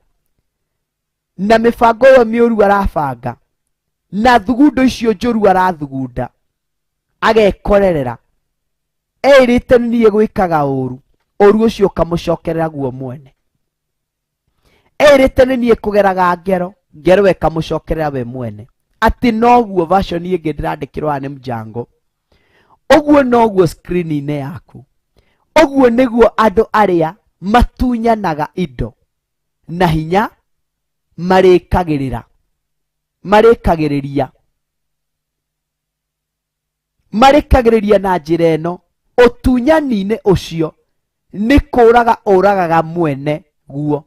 B: na mĩbango ĩyo mĩũru arabanga na thugundo icio njũru arathugunda agekorerera eirĩte niĩ gwĩkaga ũru, ũru ũcio ũkamũcokerera guo mwene. Eirĩte nĩ niĩ kũgeraga ngero, ngero ĩkamũcokerera we mwene. Atĩ noguo version ĩngĩ ndĩrandĩkĩrwo haha nĩ mjango, ũguo noguo screen-inĩ yaku. Ũguo nĩguo andũ arĩa matunyanaga indo na hinya marĩkagĩrĩra marĩkagĩrĩria marĩkagĩrĩria na njĩra ĩno, ũtunyani-inĩ ũcio nĩ kũũraga ũragaga mwene guo.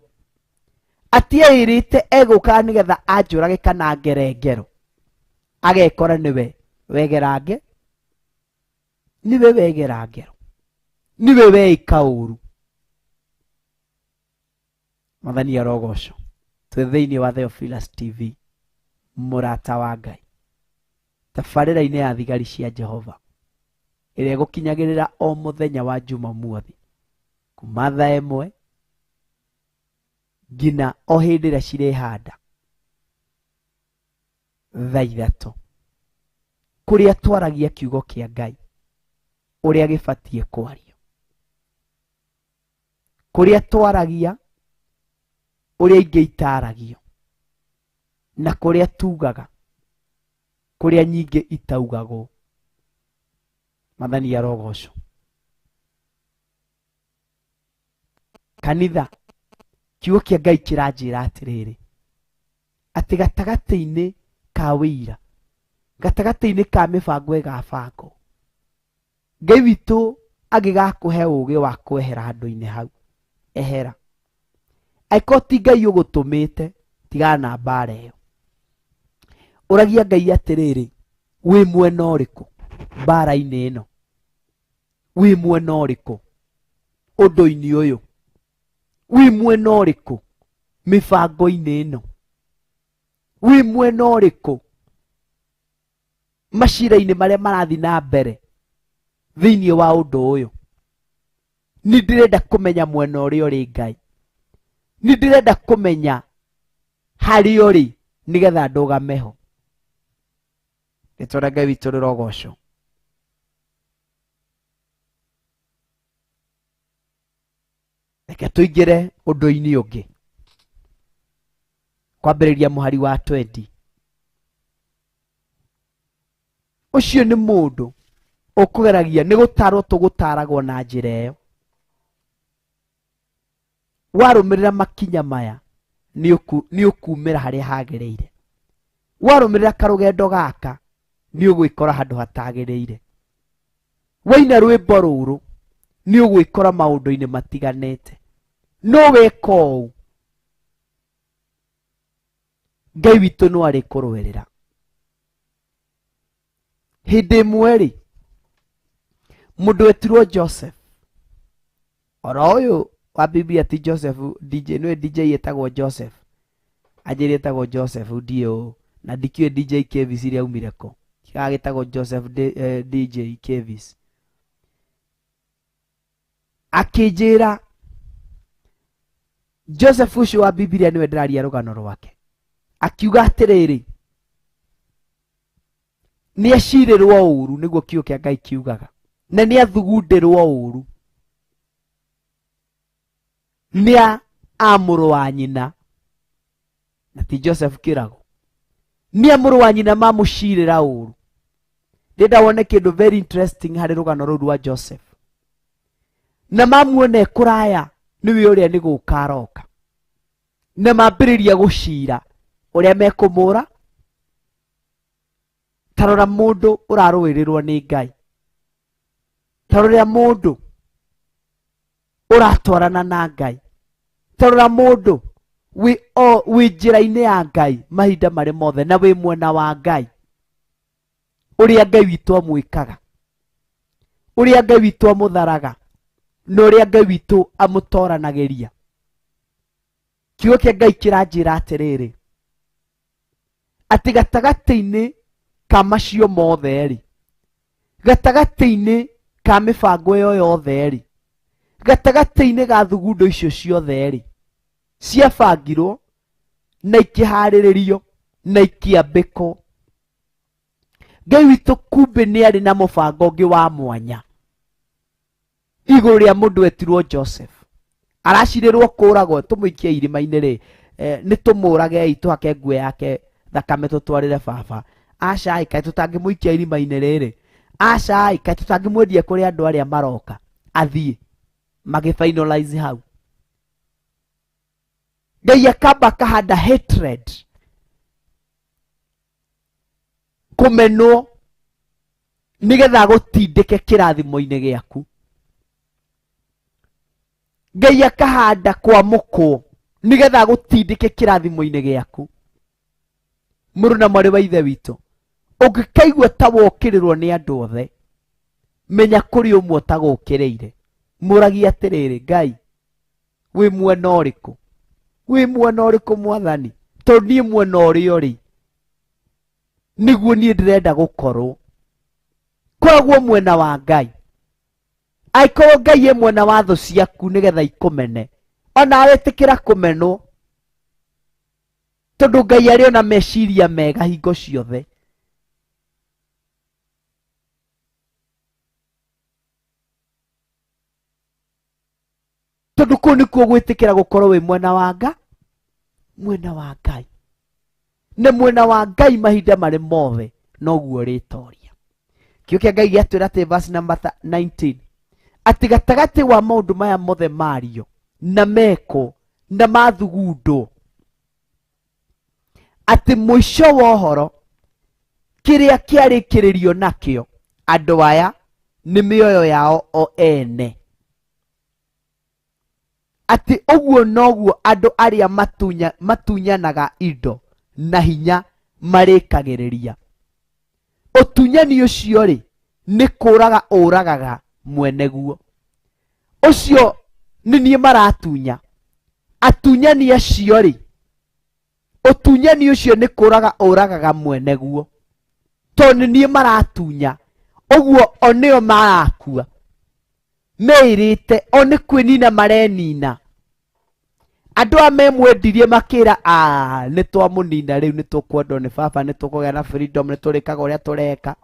B: Atĩ eĩrĩte egũkaga nĩgetha anjũrage kana ngere ngero, agekora nĩwe wegerange, nĩwe wegera ngero, nĩwe weĩka ũru. Mwathani arogocwo. Twĩ thĩinĩ wa Theophilus TV, mũrata wa Ngai, tabarĩra-inĩ ya thigari cia Jehova ĩrĩa ĩgũkinyagĩrĩra o mũthenya wa Jumamothi kuma thaa 1 nginya o hĩndĩ ĩrĩa cirĩhanda thaa 3, kũrĩa twaragia kiugo kĩa Ngai ũrĩa gĩbatiĩ kwario, kũrĩa twaragia ũrĩa ingĩ itaragio, na kũrĩa tugaga kũrĩa nyingĩ itaugagwo. Mwathani arogocwo. Kanitha, kiugo kĩa Ngai kĩranjĩra atĩrĩrĩ, atĩ gatagatĩ-inĩ ka wĩira, gatagatĩ-inĩ ka mĩbango ĩgabangwo, Ngai witũ angĩgakũhe ũũgĩ wa kwehera handũ-inĩ hau, ehera. Angĩkorwo ti Ngai ũgũtũmĩte, tigana na mbara ĩyo. Ũragia Ngai atĩrĩrĩ, wĩ mwena ũrĩkũ mbara-inĩ ĩno? Wĩ mwena ũrĩkũ ũndũ-inĩ ũyũ? Wĩ mwena ũrĩkũ mĩbango-inĩ ĩno? Wĩ mwena ũrĩkũ macira-inĩ marĩa marathiĩ na mbere thĩinĩ wa ũndũ ũyũ? Nĩ ndĩrenda kũmenya mwena ũrĩa ũrĩ Ngai. Nĩ ndĩrenda kũmenya harĩa ũrĩ nĩgetha ndũgame ho. Rĩtwa rĩa Ngai witũ rĩrogocwo. Reke tũingĩre ũndũ-inĩ ũngĩ. Kwambĩrĩria mũhari wa 20. Ũcio nĩ mũndũ ũkũgeragia nĩ gũtarwo tũgũtaragwo na njĩra ĩyo. Warũmĩrĩra makinya maya nĩ ũkumĩra harĩa hagĩrĩire. Warũmĩrĩra karũgendo gaka nĩ ũgwĩkora handũ hatagĩrĩire. Waina rwĩmbo rũrũ nĩ ũgwĩkora maũndũ-inĩ matiganĩte. No weka ũũ, Ngai witũ no arĩkũrũĩrĩra. Hĩndĩ ĩmwe rĩ, mũndũ wetirwo Joseph, oro ũyũ wa Biblia ti Joseph DJ, nĩwe DJ etagwo Joseph, anjĩrĩ etagwo Joseph ndiũ, na ndikĩũĩ DJ Kevis ĩrĩa aumire kũ, gagĩtagwo Joseph DJ Kevis. Akĩnjĩra Joseph ũcio wa Biblia nĩwe ndĩraria rũgano rwake, akiuga atĩrĩrĩ, nĩ acirĩrwo ũru, nĩguo kiugo kĩa Ngai kiugaga, na nĩ athugundĩrwo ũru nĩ a mũrũ wa nyina, na ti Joseph Kĩrago, nĩ a mũrũ wa nyina mamũcirĩra ũru. Ndĩrenda wone kĩndũ very interesting harĩ rũgano rũu rwa Joseph, na mamuona e kũraya nĩwe ũrĩa nĩ gũka aroka, na mambĩrĩria gũcira ũrĩa mekũmũra. Ta rora mũndũ ũrarũĩrĩrwo nĩ Ngai, ta rora mũndũ ũratwarana na Ngai, ta rora mũndũ wĩ njĩra-inĩ ya Ngai mahinda marĩ mothe, na wĩ mwena wa Ngai, ũrĩa Ngai witũ amwĩkaga, ũrĩa Ngai witũ amũtharaga, na ũrĩa Ngai witũ amũtoranagĩria. Kiugo kĩa Ngai kĩranjĩra atĩrĩrĩ, atĩ gatagatĩ-inĩ ka macio mothe rĩ, gatagatĩ-inĩ ka mĩbango ĩyo yothe rĩ, gatagatĩ-inĩ ga thugundo icio ciothe rĩ, ciabangirwo na ikĩharĩrĩrio na ikĩambĩkwo. Ngai witũ kumbe nĩ arĩ na mũbango ũngĩ wa mwanya igũrũ rĩa mũndũ wetirwo Joseph. Aracirĩrwo kũragwo, tũmũikie irima-inĩ rĩ, nĩ tũmũragei tũhake nguo yake thakame tũtwarĩre baba. Aca ĩ, kaĩ tũtangĩmũikia irima-inĩ rĩrĩ? Aca ĩ, kaĩ tũtangĩmwendia kũrĩ andũ arĩa maroka athiĩ? Magĩ finalize hau. Ngai akamba akahanda hatred, kũmenwo, nĩgetha agũtindĩke kĩrathimo-inĩ gĩaku. Ngai akahanda kwamũkwo nĩgetha agũtindĩke kĩrathimo-inĩ gĩaku. Mũrũ na mwarĩ wa ithe witũ, ũngĩkaigua ta wokĩrĩrwo nĩ andũ othe, menya kũrĩ ũmwe ũtagũkĩrĩire. Mũragie atĩrĩrĩ, Ngai, wĩ mwena ũrĩkũ? Wĩ mwena ũrĩkũ Mwathani? Tondũ niĩ mwena ũrĩa ũrĩ nĩguo niĩ ndĩrenda gũkorwo. Koragwo mwena wa Ngai. Angĩkorwo Ngai e mwena wa thũ ciaku nĩgetha ikũmene, onawe ĩtĩkĩra kũmenwo, tondũ Ngai arĩ ona meciria mega hingo ciothe. Tondũ kũu nĩkuo gwĩtĩkĩra gũkorwo wĩ mwena wa Ngai, mwena wa Ngai. Na mwena wa Ngai mahinda marĩ mothe noguo ũrĩtoria. Kiugo kĩa Ngai gĩatwĩra atĩ verse number 19, atĩ gatagatĩ wa maũndũ maya mothe mario na meko na mathugundwo, atĩ mũico wa ũhoro kĩrĩa kĩarĩkĩrĩrio nakĩo andũ aya nĩ mĩoyo yao o ene. Atĩ ũguo noguo andũ arĩa matunyanaga indo na hinya marĩkagĩrĩria. Ũtunyani ũcio rĩ, nĩ kũraga ũragaga mwene guo. Ũcio nĩ niĩ maratunya. Atunyani acio rĩ, ũtunyani ũcio nĩ kũraga ũragaga mwene guo. Tondũ nĩ niĩ maratunya, ũguo o nĩo marakua. Meĩrĩte o nĩ kwĩnina marenina. Andũ aya memwendirie makĩra, nĩ twamũnina rĩu, nĩ tũkwendwo nĩ baba, nĩ tũkũgĩa na freedom, nĩ tũrĩkaga ũrĩa tũreka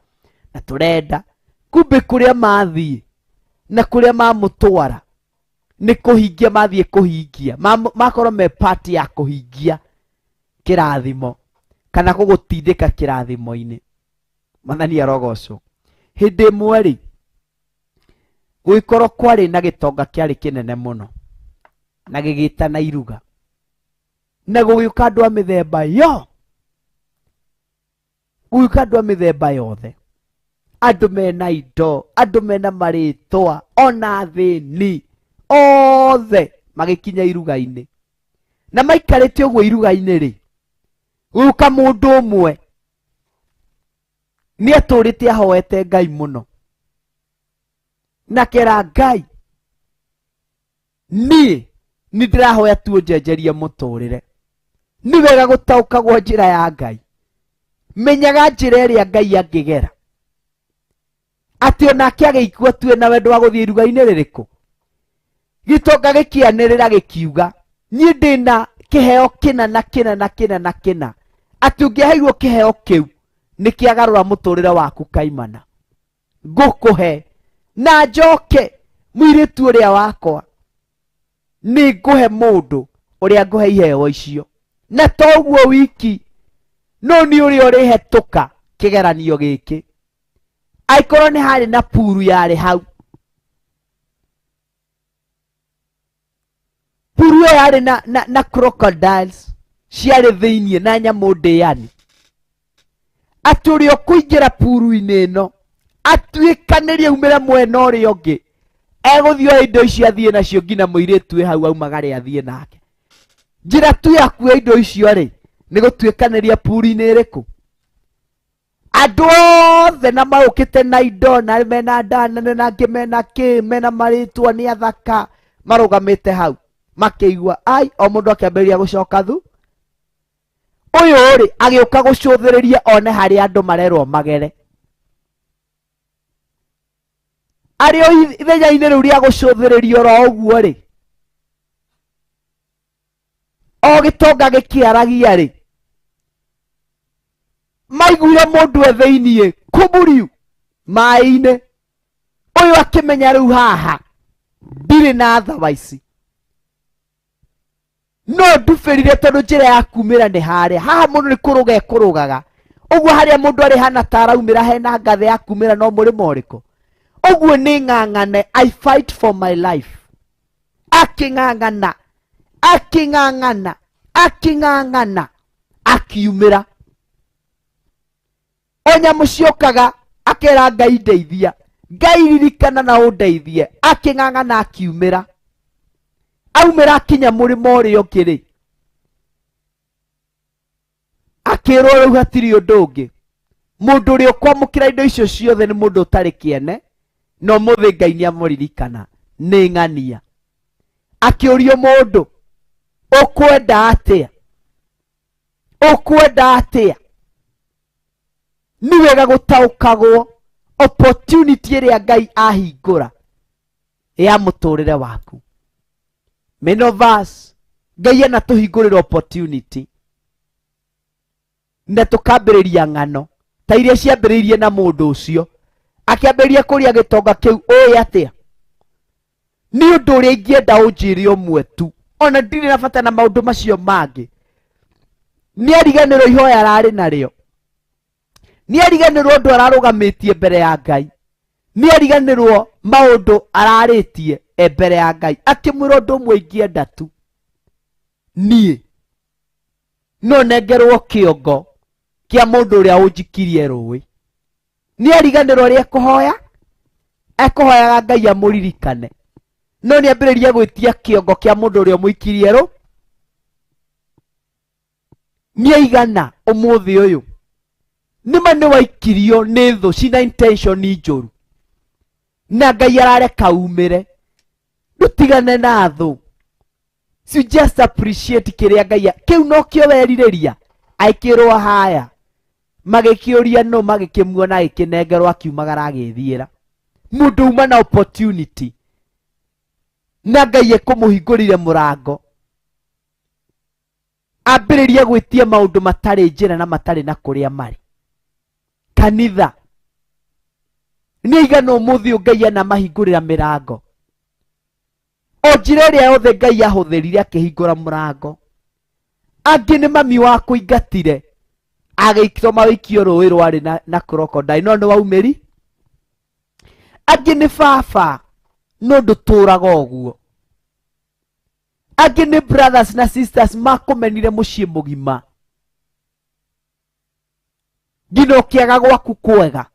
B: na tũrenda. Kumbe kũrĩa mathiĩ na kũrĩa mamũtwara nĩ kũhingia mathiĩ kũhingia, makorwo me part ya kũhingia kĩrathimo kana gũgũtindĩka kĩrathimo-inĩ. Mwathani arogocwo. Hĩndĩ ĩmwe rĩ, gũgĩkorwo kwarĩ na gĩtonga kĩarĩ kĩnene mũno na gĩgĩtana iruga, na gũgĩũka andũ a mĩthemba yo, gũgĩũka andũ a mĩthemba yothe, andũ mena indo, andũ mena marĩtwa, ona athĩni othe magĩkinya iruga-inĩ. Na maikarĩte ũguo iruga-inĩ rĩ, gũgĩũka mũndũ ũmwe nĩ atũrĩte ahoete Ngai mũno, na kera Ngai, niĩ nĩ ndĩrahoya tu ũnjenjerie mũtũrĩre. Nĩ wega gũtaũkagwo njĩra ya Ngai. Menyaga njĩra ĩrĩa Ngai angĩgera, atĩ onake agĩikua tu ena wendo wa gũthiĩ iruga-inĩ rĩrĩkũ. Gĩtonga gĩkĩanĩrĩra gĩkiuga, niĩ ndĩna kĩheo kĩna na kĩna na kĩna na kĩna, atĩ ũngĩaheirwo kĩheo kĩu nĩ kĩagarũra mũtũrĩre waku kaimana. Ngũkũhe na njoke mũirĩtu ũrĩa wakwa nĩ ngũhe mũndũ ũrĩa ngũhe iheo icio, na to ũguo wiki, no nĩ ũrĩa ũrĩhetũka kĩgeranio gĩkĩ. Angĩkorwo nĩ harĩ na puru yarĩ hau, puru ĩyo yarĩ na crocodiles ciarĩ thĩiniĩ na nyamũ ndĩani, atĩ ũrĩa ũkũingĩra puru-inĩ ĩno atuĩkanĩrie aumĩre mwena ũrĩa ũngĩ, egũthiĩ oe indo icio athiĩ nacio nginya mũirĩtu wĩ hau aumagare athiĩ nake. Njĩra tu ya kuoya indo icio rĩ, nĩ gũtuĩkanĩria puru-inĩ ĩrĩkũ. Andũ othe na maũkĩte na indo, na mena nda nene, na angĩ mena kĩ, mena marĩtwa, nĩ athaka, marũgamĩte hau makĩigua ai, o mũndũ akĩambĩrĩria gũcoka thu. Ũyũ rĩ agĩũka gũcũthĩrĩria one harĩa andũ marerwo magere. Arĩ o ithenya-inĩ rĩu rĩa gũcũthĩrĩria oro ũguo rĩ, o gĩtonga gĩkĩaragia rĩ, maiguire mũndũ e thĩiniĩ kuburiu maĩ-inĩ. Ũyũ akĩmenya rĩu haha ndirĩ na otherwise, no ndubĩrire tondũ njĩra ya kumĩra nĩ harĩa. Haha mũndũ nĩ kũrũga ekũrũgaga ũguo, harĩa mũndũ arĩ hana ta araumĩra hena ngathĩ ya kumĩra, no mũrĩmo ũrĩkũ ũguo nĩ ng'ang'ane. I fight for my life. Akĩng'ang'ana, akĩng'ang'ana, akĩng'ang'ana, akiumĩra. O nyamũ ciokaga akera Ngai ndeithia, Ngai ririkana na ũndeithie. Akĩng'ang'ana akiumĩra. Aumĩra akinya mũrĩmo ũrĩa ũngĩ rĩ, akĩrwo rĩu hatirĩ ũndũ ũngĩ, mũndũ ũrĩa ũkwamũkĩra indo icio ciothe nĩ mũndũ ũtarĩ kĩene, na ũmũthĩ Ngai nĩ amũririkana, nĩ ng'ania. Akĩũrio mũndũ, ũkwenda atĩa? Ũkwenda atĩa? Nĩ wega gũtaũkagwo opportunity ĩrĩa Ngai ahingũra ya mũtũrĩre waku. Many of us, Ngai anatũhingũrĩra opportunity na tũkambĩrĩria ng'ano ta iria ciambĩrĩirie na mũndũ ũcio akĩambĩrĩria kũrĩa gĩtonga kĩu. Ũĩ atĩa? Nĩ ũndũ ũrĩa ingĩenda ũnjĩre ũmwe tu, ona ndirĩ na bata na maũndũ macio mangĩ. Nĩ ariganĩrwo ihoya ararĩ narĩo, nĩ ariganĩrwo ũndũ ararũgamĩtie mbere ya Ngai, nĩ ariganĩrwo maũndũ ararĩtie e mbere ya Ngai. Akĩmwĩra ũndũ ũmwe ingĩenda tu niĩ, no nengerwo kĩongo kĩa mũndũ ũrĩa ũnjikirie rũĩ. Nĩ ariganĩrwo ũrĩa ekũhoya, ekũhoyaga Ngai amũririkane. No nĩ ambĩrĩria gwĩtia kĩongo kĩa mũndũ ũrĩa ũmũikirie rũ. Nĩ aigana ũmũthĩ ũyũ nĩma nĩ waikirio nĩ thũ cina intention njũru, na Ngai arareka umĩre. Ndũtigane na thũ. You just appreciate kĩrĩa Ngai kĩu nokĩo werirĩria. Aikĩrwo haya magĩkĩũria no magĩkĩmuona, agĩkĩnengerwo, akiumagara agĩthiĩra. Mũndũ uma na opportunity na Ngai ekũmũhingũrire mũrango, ambĩrĩrie gwĩtia maũndũ matarĩ njĩra na matarĩ na kũrĩa marĩ. Kanitha nĩ aigana ũmũthĩ ũyũ Ngai anamahingũrĩra mĩrango? O njĩra ĩrĩa yothe Ngai ahũthĩrire akĩhingũra mũrango. Angĩ nĩ mami wa kũingatire agĩtũma wĩikio rũĩ rwarĩ na crocodile, no nĩ waumĩri. Angĩ nĩ baba, no ndũtũraga ũguo. Angĩ nĩ brothers na sisters makũmenire mũciĩ mũgima nginya ũkĩaga gwaku kwega,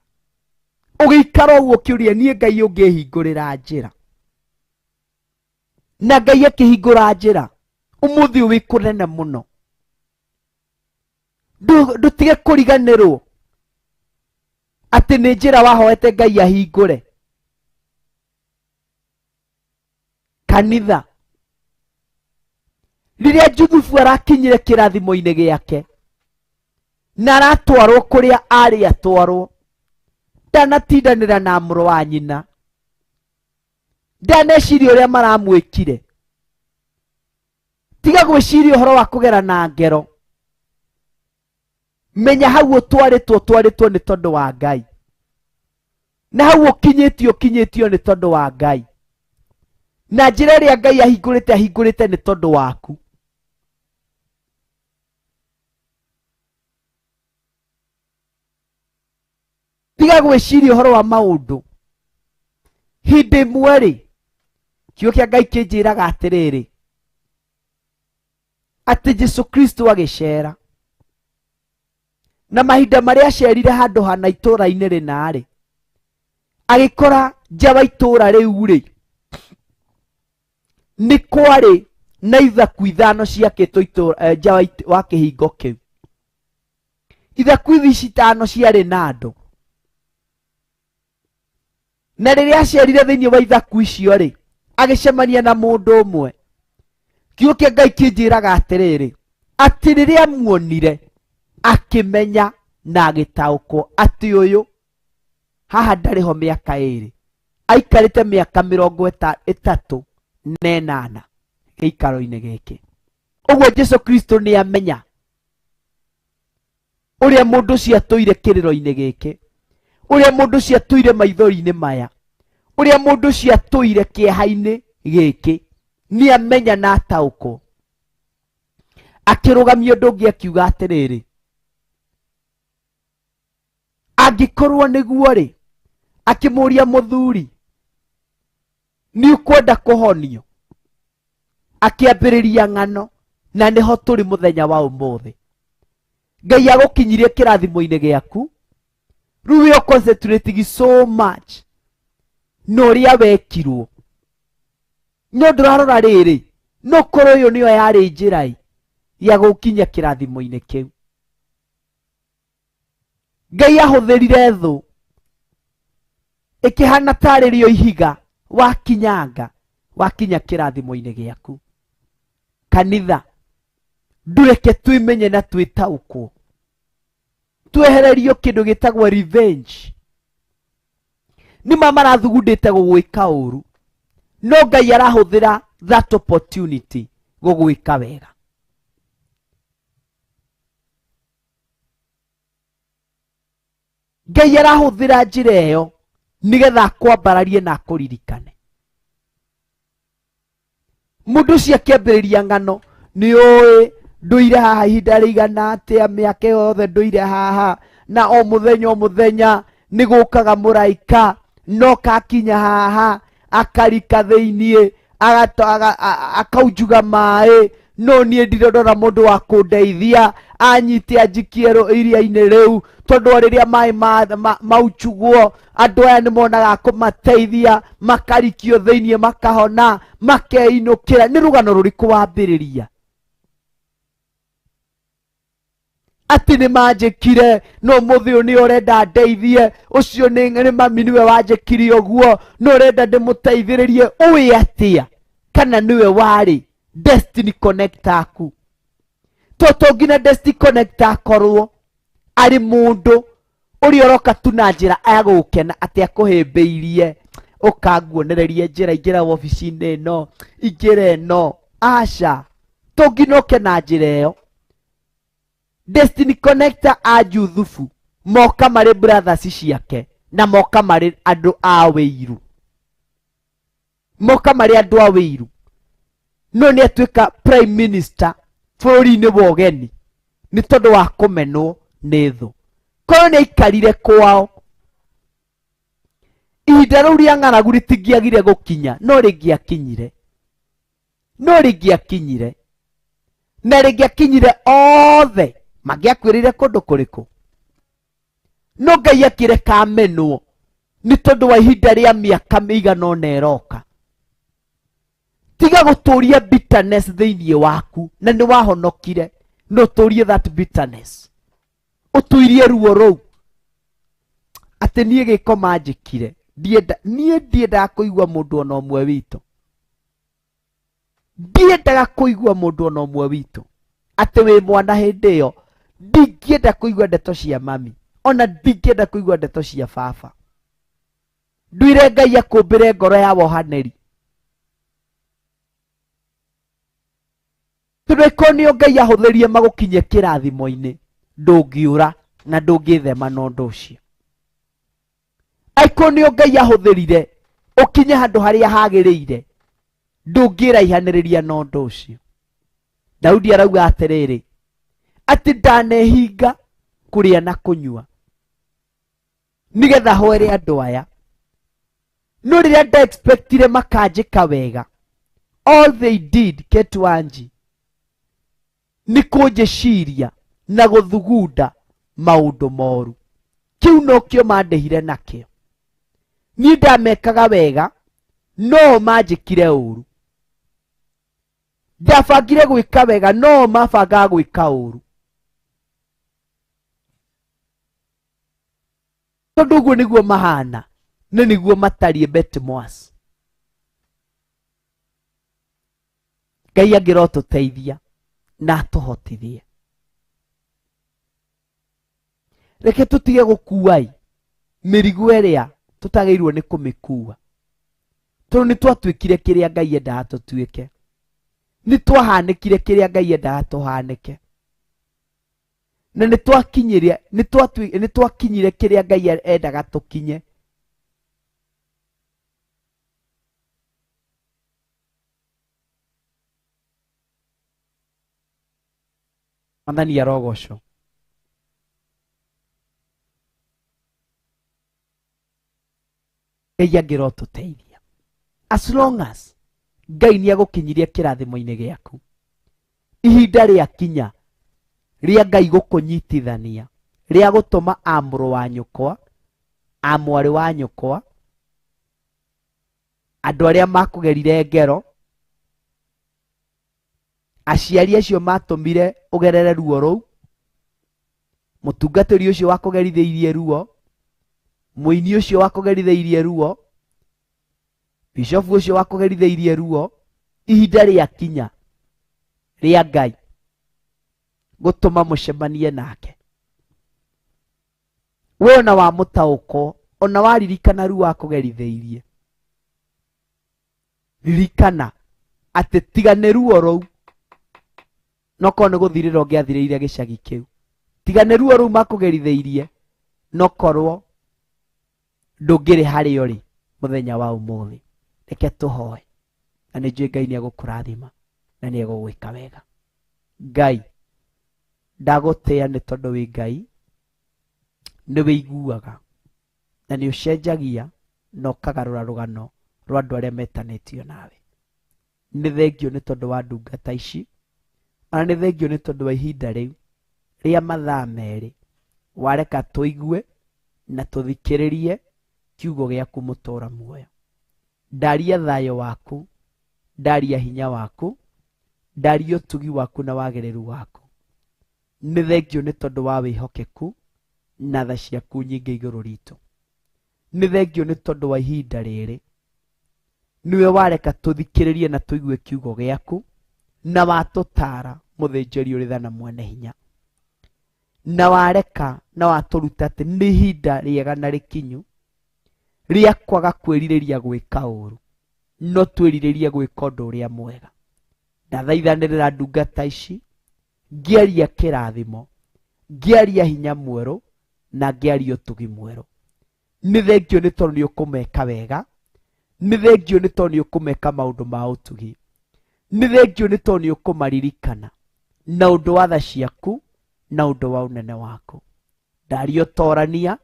B: ũgĩikara ũguo ũkĩũria, niĩ Ngai ũngĩhingũrĩra njĩra? Na Ngai akĩhingũra njĩra. Ũmũthĩ ũyũ wĩ kũnene mũno. Ndũtige kũriganĩrwo atĩ nĩ njĩra wahoete Ngai ahingũre. Kanitha, rĩrĩa Juthubu arakinyire kĩrathimo-inĩ gĩake na aratwarwo kũrĩa arĩ atwarwo, ndanatindanĩra na mũrũ wa nyina, ndaneciria ũrĩa maramwĩkire. Tiga gwĩciria ũhoro wa kũgera na ngero. Menya hau ũtwarĩtwo, ũtwarĩtwo nĩ tondũ wa Ngai, na hau ũkinyĩtio, ũkinyĩtio nĩ tondũ wa Ngai, na njĩra ĩrĩa Ngai ahingũrĩte, ahingũrĩte nĩ tondũ waku. Tiga gwĩciria ũhoro wa maũndũ. Hĩndĩ ĩmwe rĩ, kiugo kĩa Ngai kĩnjĩraga atĩrĩrĩ, atĩ Jesu Kristo agĩcera, na mahinda marĩa acerire handũ hana itũũra-inĩ rĩna-rĩ, agĩkora nja wa itũũra rĩu rĩ, nĩ kwarĩ na ithaku ithano ciakĩtwo nja wa kĩhingo kĩu. Ithaku ici ithano ciarĩ na andũ, na rĩrĩa acerire thĩinĩ wa ithaku icio rĩ, agĩcemania na mũndũ ũmwe. Kiugo kĩa Ngai kĩnjĩraga atĩrĩrĩ, atĩ rĩrĩa amuonire akĩmenya na agĩtaũkwo atĩ ũyũ haha ndarĩ ho mĩaka ĩrĩ, aikarĩte mĩaka mĩrongo ĩtatũ na ĩnana gĩikaro-inĩ gĩkĩ. Ũguo Jesu Kristo nĩ amenya ũrĩa mũndũ ũcio atũire kĩrĩro-inĩ gĩkĩ, ũrĩa mũndũ ũcio atũire maithori-inĩ maya, ũrĩa mũndũ ũcio atũire kĩeha-inĩ gĩkĩ. Nĩ amenya na ataũkwo. Akĩrũgamia ũndũ ũngĩ akiuga atĩrĩrĩ, angĩkorwo nĩguo rĩ, akĩmũria mũthuri, nĩ ũkwenda kũhonio? Akĩambĩrĩria ng'ano, na nĩho tũrĩ mũthenya wa ũmũthĩ. Ngai agũkinyirie kĩrathimo-inĩ gĩaku, rĩu we are concentrating so much na ũrĩa wekirwo. No ndũrarora rĩrĩ, no korwo ĩyo nĩyo yarĩ njĩra ya gũkinya kĩrathimo-inĩ kĩu. Ngai ahũthĩrire thũ ĩkĩhana tarĩ rĩo ihiga wakinyanga, wakinya kĩrathimo-inĩ gĩaku. Kanitha, ndũreke twĩmenye na twĩtaũkwo, twehererio kĩndũ gĩtagwo revenge. Nĩ ma marathugundĩte gũgwĩka ũru, no Ngai arahũthĩra that opportunity gũgwĩka wega. Ngai arahũthĩra njĩra ĩyo nĩgetha akwambararie na akũririkane. Mũndũ ũcio akĩambĩrĩria ng'ano, nĩ ũĩ ndũire haha ihinda rĩigana atĩa, mĩaka yothe ndũire haha, na o mũthenya o mũthenya nĩ gũkaga mũraika, no kakinya haha akarika thĩiniĩ, akaunjuga maĩ, no niĩ ndirĩ ndona mũndũ wa kũndeithia. Anyite anjikie iria-inĩ rĩu, tondũ rĩrĩa maĩ mauchugwo andũ aya nĩ monaga kũmateithia, makarikio thĩinĩ, makahona, makeinũkĩra. Nĩ rũgano rũrĩkũ wambĩrĩria atĩ nĩ manjĩkire, no mũthĩ ũyũ nĩ ũrenda ndeithie, ũcio nĩ mami nĩwe wanjĩkire ũguo, no ũrenda ndĩmũteithĩrĩrie. Ũĩ atĩa kana nĩwe warĩ destiny connector aku? To nginya destiny connector akorwo arĩ mũndũ ũrĩa ũroka tu na njĩra ya gũkena atĩ akũhĩmbĩirie, ũkanguonererie njĩra, ingĩra wabici-inĩ ĩno, ingĩra ĩno. Aca, to nginya ũke na njĩra ĩyo. Destiny connector a Juthubu moka marĩ brothers ciake, na moka marĩ andũ a wĩiru, moka marĩ andũ a wĩiru. No nĩ atuĩka prime minister bũrũri-inĩ wa ũgeni nĩ tondũ wa kũmenwo nĩ thũ. Korwo nĩ aikarire kwao, ihinda rĩu rĩa ng'aragu rĩtingĩagire gũkinya, no rĩngĩakinyire, no rĩngĩakinyire, na rĩngĩakinyire othe mangĩakuĩrĩire kũndũ kũrĩkũ. No Ngai akĩreka amenwo nĩ tondũ wa ihinda rĩa mĩaka mĩigana ũna ĩroka. Tiga gũtũria bitterness thĩinĩ waku, na nĩ wahonokire, no ũtũrie that bitterness, ũtũirie ruo rũu atĩ niĩ gĩko manjĩkire, niĩ ndiendaga kũigua mũndũ ona ũmwe witũ, ndiendaga kũigua mũndũ ona ũmwe witũ atĩ wĩ mwana hĩndĩ ĩyo, ndingĩenda kũigua ndeto cia mami, ona ndingĩenda kũigua ndeto cia baba. Nduire Ngai akũmbĩre ngoro ya wohanĩri, tondũ ĩkorwo nĩo Ngai ahũthĩrie magũkinyie kĩrathimo-inĩ, ndũngĩũra na ndũngĩthema na ũndũ ũcio. Angĩkorwo nĩo Ngai ahũthĩrire ũkinye handũ harĩa hagĩrĩire, ndũngĩraihanĩrĩria na ũndũ ũcio. Daudi arauga atĩrĩrĩ, atĩ ndanehinga kũrĩa na kũnyua nĩgetha hoere andũ aya, no rĩrĩa nda-expectire makanjĩka wega, all they did Ketuanji nĩ kũnjĩciria na gũthugunda maũndũ moru. Kĩu nokĩo mandĩhire nakĩo. Niĩ ndamekaga wega, no manjĩkire ũru. Ndabangire gwĩka wega, no mabangaga gwĩka ũru. Tondũ ũguo nĩguo mahana, na nĩguo matariĩ Betmoas. Ngai angĩrotũteithia na atũhotithie. Reke tũtige gũkuai mĩrigo ĩrĩa tũtagĩrĩirwo nĩ kũmĩkua, tondũ nĩ twatuĩkire kĩrĩa Ngai endaga tũtuĩke, nĩ twahanĩkire kĩrĩa Ngai endaga tũhanĩke, na nĩ twakinyire kĩrĩa Ngai endaga tũkinye. Mwathani arogocwo. Ngai angĩrotũteithia, as long as Ngai nĩ agũkinyirie kĩrathimo-inĩ gĩaku, ihinda rĩakinya rĩa Ngai gũkũnyitithania, rĩa gũtũma a mũrũ wa nyũkwa, a mwarĩ wa nyũkwa, andũ arĩa makũgerire ngero, aciari acio matũmire ũgerere ruo rũu, mũtungatĩri ũcio wakũgerithĩirie ruo, mũini ũcio wakũgerithĩirie ruo, bishofu ũcio wakũgerithĩirie ruo, ihinda rĩakinya rĩa Ngai gũtũma mũcemanie nake, we ona wamũtaũko, ona waririkana ruo akũgerithĩirie, ririkana atĩ tiga nĩ ruo rũu, no korwo nĩ gũthirĩra ũngĩathirĩire gĩcagi kĩu, tiga nĩ ruo rũu makũgerithĩirie, no korwo ndũngĩrĩ harĩa ũrĩ mũthenya wa ũmũthĩ. Reke tũhoe, na nĩ njũĩ Ngai nĩ egũkũrathima na nĩ egũgwĩka wega. Ngai, ndagũtĩĩa nĩ tondũ wĩ Ngai, nĩ wĩiguaga na nĩ ũcenjagia na ũkagarũra rũgano rwa andũ arĩa metanĩtio nawe. Nĩ thengio nĩ tondũ wa ndungata ici, ona nĩ thengio nĩ tondũ wa ihinda rĩu rĩa mathaa 2 wareka tũigue na tũthikĩrĩrie kiugo gĩaku mũtũra muoyo. Ndaria thayũ waku, ndaria hinya waku, ndaria ũtugi waku na wagĩrĩru waku. Nĩ thengio nĩ tondũ wa wĩhokeku na tha ciaku nyingĩ igũrũ ritũ. Nĩ thengio nĩ tondũ wa ihinda rĩrĩ, nĩwe wareka tũthikĩrĩrie na tũigue kiugo gĩaku, na watũtara mũthĩnjĩri ũrĩ tha na mwene hinya, na wareka na watũruta atĩ nĩ ihinda rĩega na rĩkinyu rĩa kwaga kwĩrirĩria gwĩka ũru, no twĩrirĩrie gwĩka ũndũ ũrĩa mwega. Ndathaithanĩrĩra ndungata ici, ngĩaria kĩrathimo, ngĩaria hinya mwerũ, na ngĩaria ũtugi mwerũ. Nĩ thengio nĩ tondũ nĩ ũkũmeka wega, nĩ thengio nĩ tondũ nĩ ũkũmeka maũndũ ma ũtugi, nĩ thengio nĩ tondũ nĩ ũkũmaririkana na ũndũ wa tha ciaku na ũndũ wa ũnene waku. Ndaria ũtorania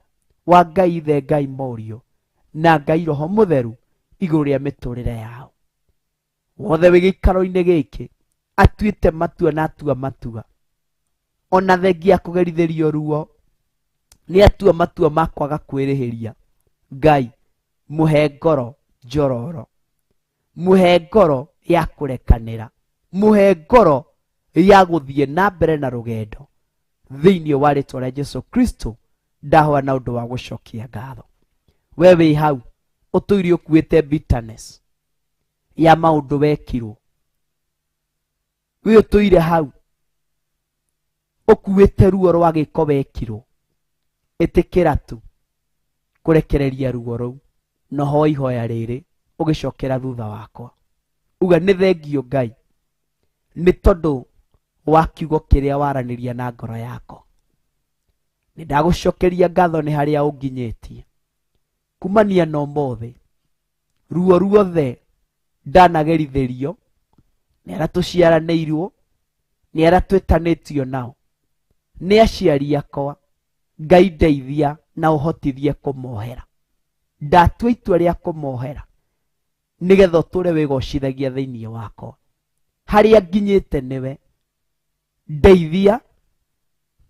B: wa Ngai Ithe, Ngai Mũriũ na Ngai Roho Mũtheru igũrũ rĩa mĩtũrĩre yao. Wothe wĩ gĩikaro-inĩ gĩkĩ atuĩte matua na atua matua, ona thengia kũgerithĩrio ruo nĩ atua matua ma kwaga kwĩrĩhĩria. Ngai mũhe ngoro njororo, mũhe ngoro ya kũrekanĩra, mũhe ngoro ya gũthiĩ na mbere na rũgendo thĩinĩ wa rĩtwa rĩa Jesu Kristo. Ndahoya na ũndũ wa gũcokia ngatho. We wĩ hau ũtũire ũkuĩte bitterness ya maũndũ wekirwo, wĩ ũtũire hau ũkuĩte ruo rwa gĩko wekirwo, ĩtĩkĩra tu kũrekereria ruo rũu, na hoe ihoya rĩrĩ ũgĩcokera thutha wakwa. Uga nĩ thengio Ngai nĩ tondũ wa kiugo kĩrĩa waranĩria na ngoro yakwa. Nĩ ndagũcokeria ngatho nĩ harĩa ũnginyĩtie kumania na ũmũthĩ. Ruo ruothe ndanagerithĩrio nĩ arĩa tũciaranĩirwo, nĩ arĩa twĩtanĩtio nao, nĩ aciari akwa. Ngai ndeithia na ũhotithie kũmohera. Ndatua itua rĩa kũmohera nĩgetha ũtũre wĩgocithagia thĩinĩ wakwa. Harĩa nginyĩte nĩwe, ndeithia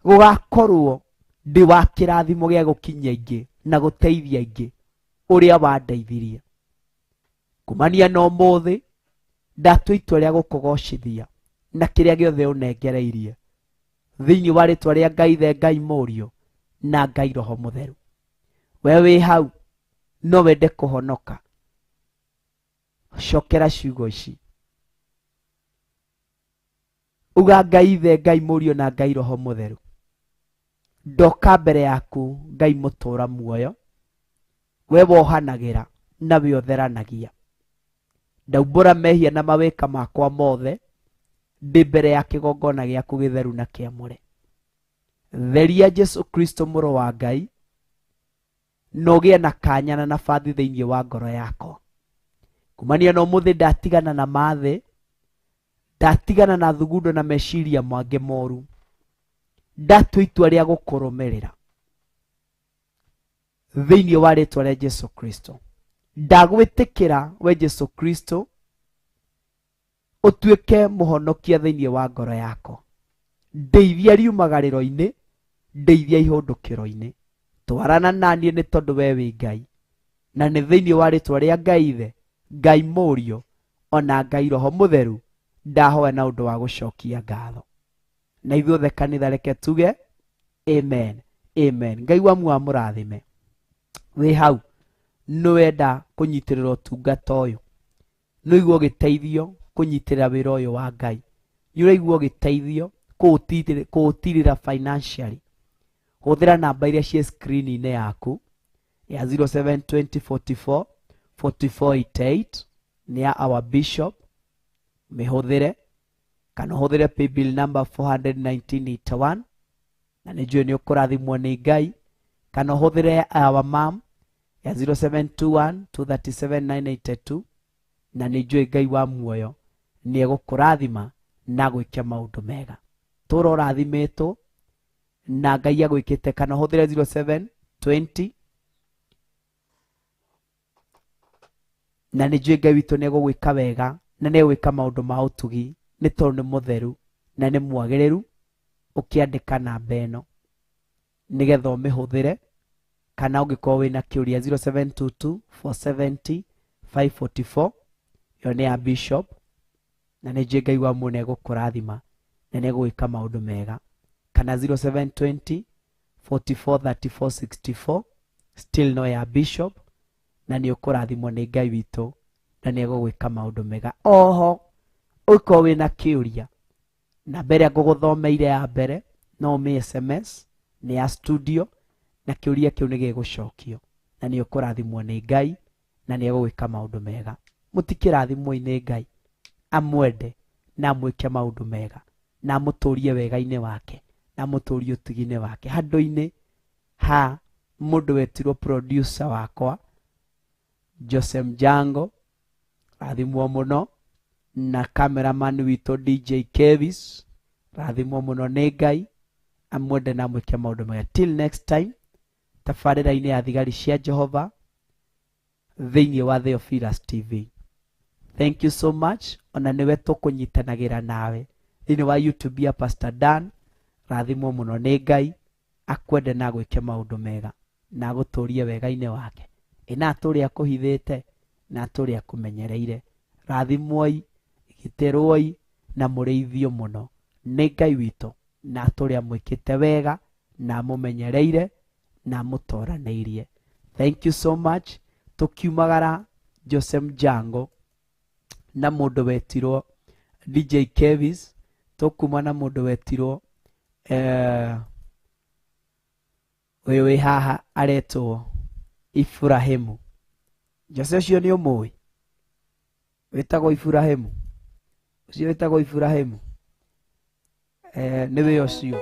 B: gũgakorwo ndĩ wa kĩrathimo gĩa gũkinyia ingĩ na gũteithia ingĩ ũrĩa wandeithirie. Kumania na ũmũthĩ ndatua itua rĩa gũkũgocithia na kĩrĩa gĩothe ũnengereirie thĩinĩ wa rĩtwa rĩa Ngai Ithe, Ngai Mũriũ na Ngai Roho Mũtheru. We wĩ hau no wende kũhonoka, cokera ciugo ici. Uga Ngai Ithe, Ngai Mũriũ na Ngai Roho Mũtheru, ndoka mbere yaku Ngai mũtũra muoyo, we wohanagĩra na we ũtheranagia. Ndaumbũra mehia na mawĩka makwa mothe ndĩ mbere ya kĩgongona gĩaku gĩtheru na kĩamũre. Theria Jesu Kristo mũrũ wa Ngai, na ũgĩe na kanya na nabathi thĩinĩ wa ngoro yakwa. Kumania na ũmũthĩ ndatigana na mathĩ, ndatigana na thugundo na meciria mangĩ moru, ndatua itua rĩa gũkũrũmĩrĩra thĩinĩ wa rĩtwa rĩa Jesu Kristo. Ndagwĩtĩkĩra we Jesu Kristo ũtuĩke mũhonokia thĩinĩ wa ngoro yakwa. Ndeithia riumagarĩro-inĩ, ndeithia ihũndũkĩro-inĩ, twarana naniĩ nĩ tondũ we wĩ Ngai, na nĩ thĩinĩ wa rĩtwa rĩa Ngai Ithe, Ngai Mũriũ ona Ngai Roho Mũtheru ndahoya na ũndũ wa gũcokia ngatho. Na ithuothe kanitha reke tuge amen, amen. Ngai wa muoyo amũrathime. Wĩ hau nĩwenda kũnyitĩrĩra ũtungata ũyũ, nĩũigua ũgĩteithio kũnyitĩrĩra wĩra ũyũ wa Ngai, nĩũraigua ũgĩteithio kũũtirĩra financially, hũthĩra namba iria ciĩ screen-inĩ yaku ya 072044 4488 nĩ ya our bishop, mĩhũthĩre kana ũhũthĩre paybill number 41981 na nĩ njũĩ nĩ ũkũrathimwo nĩ Ngai, kana ũhũthĩre our mom ya 0721 237 982 na nĩ njũĩ Ngai wa muoyo nĩ egũkũrathima na gwĩke maũndũ mega. Tũra ũrathimĩtwo na Ngai agwĩkĩte, kana ũhũthĩre 0720 na nĩ njũĩ Ngai witũ nĩ egũgwĩka wega na nĩ egwĩka maũndũ ma ũtugi nĩ tondũ nĩ mũtheru na nĩ mwagĩrĩru Ũkĩandĩka namba ĩno nĩgetha ũmĩhũthĩre, kana ũngĩkorwo wĩna kĩũria 0722 470 544, ĩyo nĩ ya Bishop, na nĩ njũĩ Ngai wa muoyo nĩegũkũrathima na nĩegũgwĩka maũndũ mega. Kana 0720 44 34 64, still no ya Bishop, na nĩ ũkũrathimwo nĩ Ngai witũ na nĩegũgwĩka maũndũ mega. Oho ũngĩkorwo wĩna kĩũria, namba ĩrĩa ngũgũthomeire ya mbere no ũmĩ SMS, nĩ ya studio, na kĩũria kĩu nĩ gĩgũcokio na nĩ ũkũrathimwo nĩ Ngai na nĩ egũgwĩka maũndũ mega. Mũtikĩrathimwo nĩ Ngai, amwende na amwĩke maũndũ mega na amũtũrie wega-inĩ wake na amũtũrie ũtugi-inĩ wake. Handũ-inĩ ha mũndũ wetirwo producer wakwa Jose Mjango, rathimwo mũno, na cameraman witũ DJ Kevis, rathimwo mũno nĩ Ngai, amwende na amwĩke maũndũ mega. Till next time, tabarĩra-inĩ ya Thigari cia Jehova thĩinĩ wa Theophilus TV. Thank you so much. Ona nĩwe tũkũnyitanagĩra nawe thĩinĩ wa YouTube ya Pastor Dan, rathimwo mũno nĩ Ngai, akwende na agwĩke maũndũ mega na agũtũrie wega-inĩ wake. Ĩ na atũre akũhithĩte na atũre akũmenyereire. Rathimwoi, gitĩrwoi na mũrĩithio mũno nĩ Ngai witũ, na atũre amwĩkĩte wega na amũmenyereire na amũtoranĩirie. Thank you so much. Tũkiumagara Jose Mjango na mũndũ wetirwo DJ Kevis, tũkuma na mũndũ wetirwo ũyũ wĩ haha aretwo Ibrahimu. Jose ũcio nĩ ũmũĩ? Wĩtagwo Ibrahimu. Ũcio wĩtagwo Ibrahimu. Nĩwe ũcio.